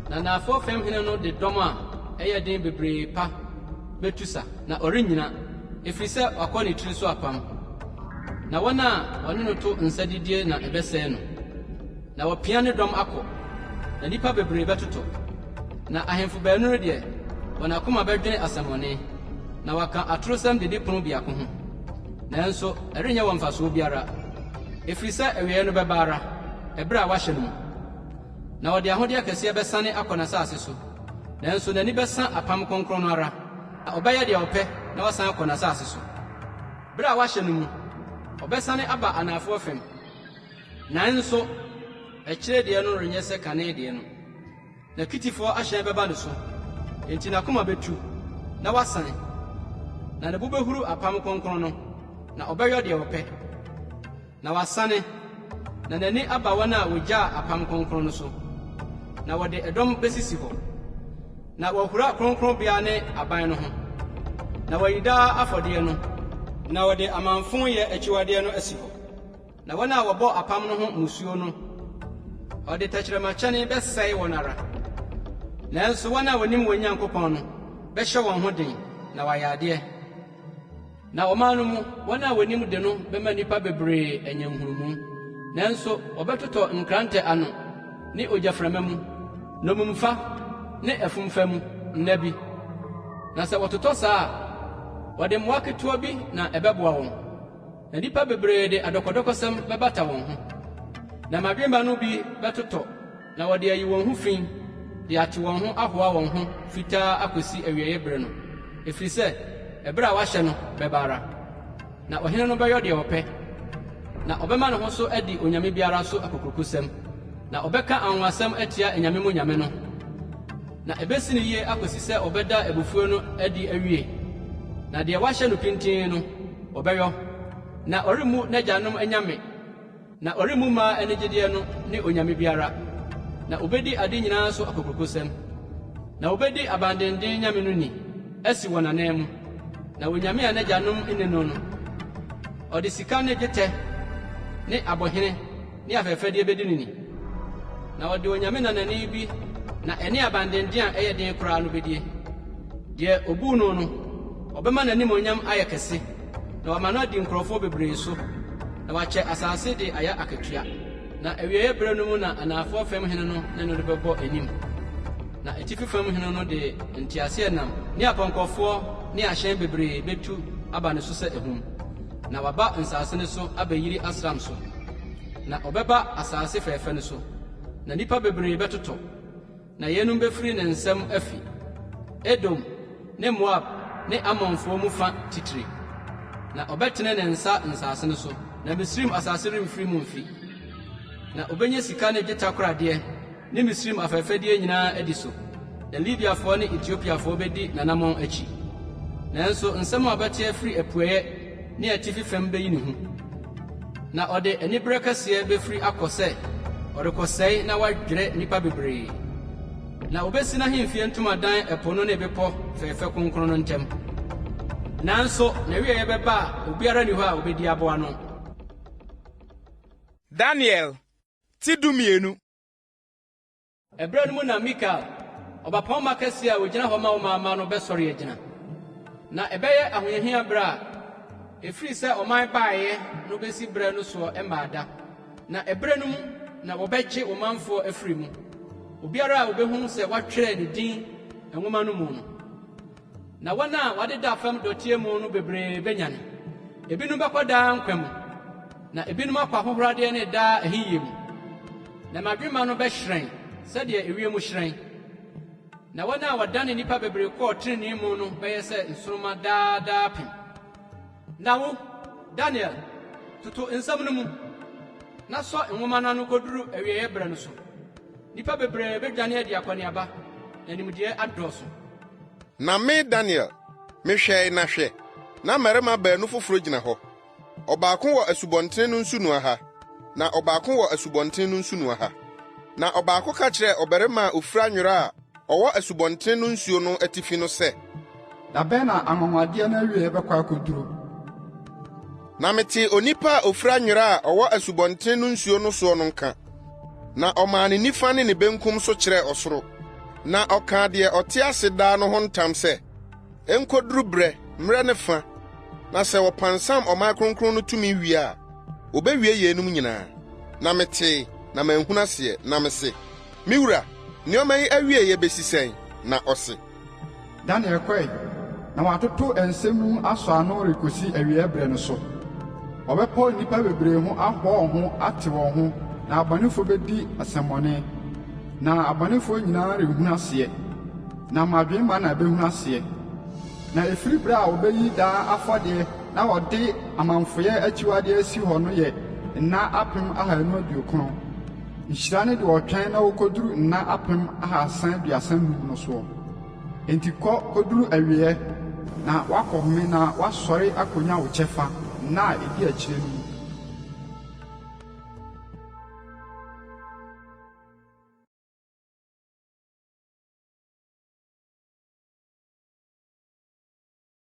M: Na anaafoɔ fam hene no de dɔm a ɛyɛ den bebree pa bɛtu sa, na ɔrennyina, ɛfiri sɛ wakɔ ne tiri so apam. Na wɔn a wɔne no to nsa didie na ɛbɛsɛe no. Na wɔapia ne dɔm akɔ, na nnipa bebree bɛtotɔ. Na ahemfo baanu no deɛ, wɔn akoma bɛdwene asɛmmɔne, na wɔaka atorosɛm didipono biako ho. Nanso ɛrenyɛ wɔn mfasoɔ biara, ɛfiri sɛ awieeɛ no bɛba ara, ɛberɛ a wɔahyɛ no mu. Na ɔde ahodeɛ kɛseɛ bɛsane akɔ n'asase so, nanso n'ani bɛsa apam kronkron no ara, na ɔbɛyɛ deɛ ɔpɛ na wasan akɔ n'asase so. Berɛ a wɔahyɛ no mu, ɔbɛsane aba anafoɔ fam. Nanso akyire deɛ no renyɛ sɛ kane deɛ no. Na Kitifoɔ ahyɛn bɛba ne so, enti n'akoma bɛtu, na wasan, na ne bo bɛhuru apam kronkron no, na ɔbɛyɔ deɛ ɔpɛ. Na wasane, na n'ani aba wɔn a wɔgyaa apam kronkron no so, na wɔde ɛdɔm bɛsisi hɔ, na wɔahura kronkronbea ne aban no ho, na wɔayi daa afɔdeɛ no, na wɔde amamfonyɛ akyiwadeɛ no asi hɔ. Na wɔn a wɔbɔ apam no ho mmusuo no, ɔde tɛkyerɛmakyɛne bɛsɛe wɔn ara. Nanso wɔn a wɔnim wɔn Nyankopɔn no bɛhyɛ wɔn ho den na wɔayɛ adeɛ. Na ɔman no mu, wɔn a wɔnim de no bɛma nnipa bebree anya nhunumu. Nanso wɔbɛtotɔ nkrantɛ ano ne ogyaframa mu, nnommumfa ne afumfa mu nna bi. Na sɛ wɔtotɔ saa a, wɔde mmoa ketewa bi na ɛbɛboa wɔn. Na nnipa bebree de adɔkɔdɔkɔsɛm bɛbata wɔn ho, na mmadwemma no bi bɛtotɔ na wɔde ayi wɔn ho fi de ate wɔn ho ahoa wɔn ho fitaa akosi awiei bere no, ɛfiri sɛ ɛbere a wɔahyɛ no bɛba ara. Na ɔhene no bɛyɔ deɛ ɔpɛ, na ɔbɛma ne ho so adi onyame biara so akokurokosɛm, na ɔbɛka anwonwasɛm atia anyame mu nyame no. Na ebesi no yie akosi sɛ ɔbɛda abufuo no adi awie, na deɛ wahyɛ no pintinn no, ɔbɛyɔ. Na ɔremmu n'agyanom anyame, na ɔremmu mmaa anigyedeɛ no ne onyame biara, na obedi ade nyinaa so akokurokosɛm. Na obedi abandenden nyame no ni asi wɔn ananmu, na onyame a n'agyanom nni no no, ɔde sika ne dwetɛ ne abohene ne afɛfɛdeɛ bɛdi no ni, na ɔde onyame nanani bi na ɛne abandenden a ɛyɛ den koraa no bɛdie. Deɛ ɔbuu no no, ɔbɛma n'animuonyam ayɛ kɛse, na wama no adi nkurɔfoɔ bebree so, na wakyɛ asase de ayɛ akatua. Na awieeɛ berɛ no mu na anaafoɔ fam hene no ne no bɛbɔ anim, na atifi fam hene no de nteaseɛnam ne apɔnkɔfoɔ ne ahyɛn bebree bɛtu aba ne so sɛ ahum, na waba nsase no so abɛyiri asram so. Na ɔbɛba asase fɛfɛ no so, na nnipa bebree bɛtotɔ, na yeinom bɛfiri ne nsam afi, Edom ne Moab ne Amonfoɔ mu fa titire. Na ɔbɛtene ne nsa nsase no so, na Misraim asase remfiri mu mfi. Na obenya sika ne dwetɛ akoradeɛ ne Misraim afɛfɛdeɛ nyinaa adi so, na Libiafoɔ ne Etiopiafoɔ bɛdi n'anammɔn akyi. Nanso nsɛm a ɔbɛte afiri apueeɛ ne atifi fam bɛyi ne hu, na ɔde aniberɛ kɛseɛ bɛfiri akɔ sɛ ɔrekɔsɛe na wadwerɛ nnipa bebree. Na obesi n'ahemfie ntomadan ɛpo no ne bepɔ fɛfɛ kronkron no ntam. Nanso n'awieeɛ bɛba a obiara nni hɔ a obedi aboa no.
A: Daniel ti 12.
M: Ɛberɛ no mu na Mikael, ɔbapɔmma kɛseɛ a ɔgyina hɔ ma wo man mma no bɛsɔre agyina. Na ɛbɛyɛ ahohiahia berɛ a ɛfiri sɛ ɔman baeɛ no bɛsi berɛ no soɔ mmaa da. Na ɛberɛ no mu na wɔbɛgye wo manfoɔ afiri mu, obiara a wɔbɛhunu sɛ wɔatwerɛ ne din nwoma no mu no. Na wɔn a wɔadeda fam dɔteɛ mu no bebree bɛnyane. Ebinom bɛkɔ daa nkwa mu, na ebinom akɔ ahohoradeɛ ne daa ahiyie mu. Na mmadwemma no bɛhyerɛn sɛdeɛ ewiem hyerɛn. Na wɔn a wɔdane nnipa bebree kɔɔ trenee mu no bɛyɛ sɛ nsoromma daa daapem. Na wo, Daniel, toto nsɛm no mu, na sɔ nwoma no ano koduru awieeɛ berɛ no so. Nnipa bebree bedwane adi akɔneaba, na nimdeɛ adɔɔso.
C: Na me, Daniel, mehwɛe na hwɛ, na mmarima baanu foforo gyina hɔ, ɔbaako wɔ asubɔnten no nsunoa ha, na ɔbaako wɔ asubɔnten no nsunoa ha. Na ɔbaako ka kyerɛɛ ɔbarima a ofura nwera a ɔwɔ asubɔnten no nsuo no atifi no sɛ.
K: Da bɛn na anwanwadeɛ no awieeɛ bɛkɔ akɔduro?
C: Na metee onipa a ofura nwera a ɔwɔ asubɔnten no nsuo no soɔ no nka, na ɔmaa ne nifa ne ne benkum so kyerɛɛ ɔsoro, na ɔkaa deɛ ɔte ase daa no ho ntam sɛ, Enkoduru berɛ, mmerɛ ne fa, na sɛ wɔpansam ɔman kronkron no tumi wie a, wɔbɛwie yeinom nyinaa. Na metee, na manhunu aseɛ, na mese, Me wura, nneɛma yi awieeɛ bɛsi sɛn? Na ɔse.
K: Daniel kɔe, na wɔatoto nsɛm mu asɔ ano rekosi awiei bere no so. Wɔbɛpɔ nnipa bebree ho abɔ wɔn ho ate wɔn ho, na abɔnefo bedi asɛmmɔne. Na abɔnefo nyinaa renhunu aseɛ, na mmadwemma na ebehunu aseɛ. Na efiri bere a wɔbeyi daa afɔdeɛ na wɔde amamfoyɛ akyiwadeɛ asi hɔ no yɛ nna 2,290. Nhyira ne deɛ ɔtwɛn na okoduru nna 335 no soɔ. Enti kɔ koduru awieɛ, na woakɔhome na woasɔre akonya wo kyɛfa nna a edi akyire no mu.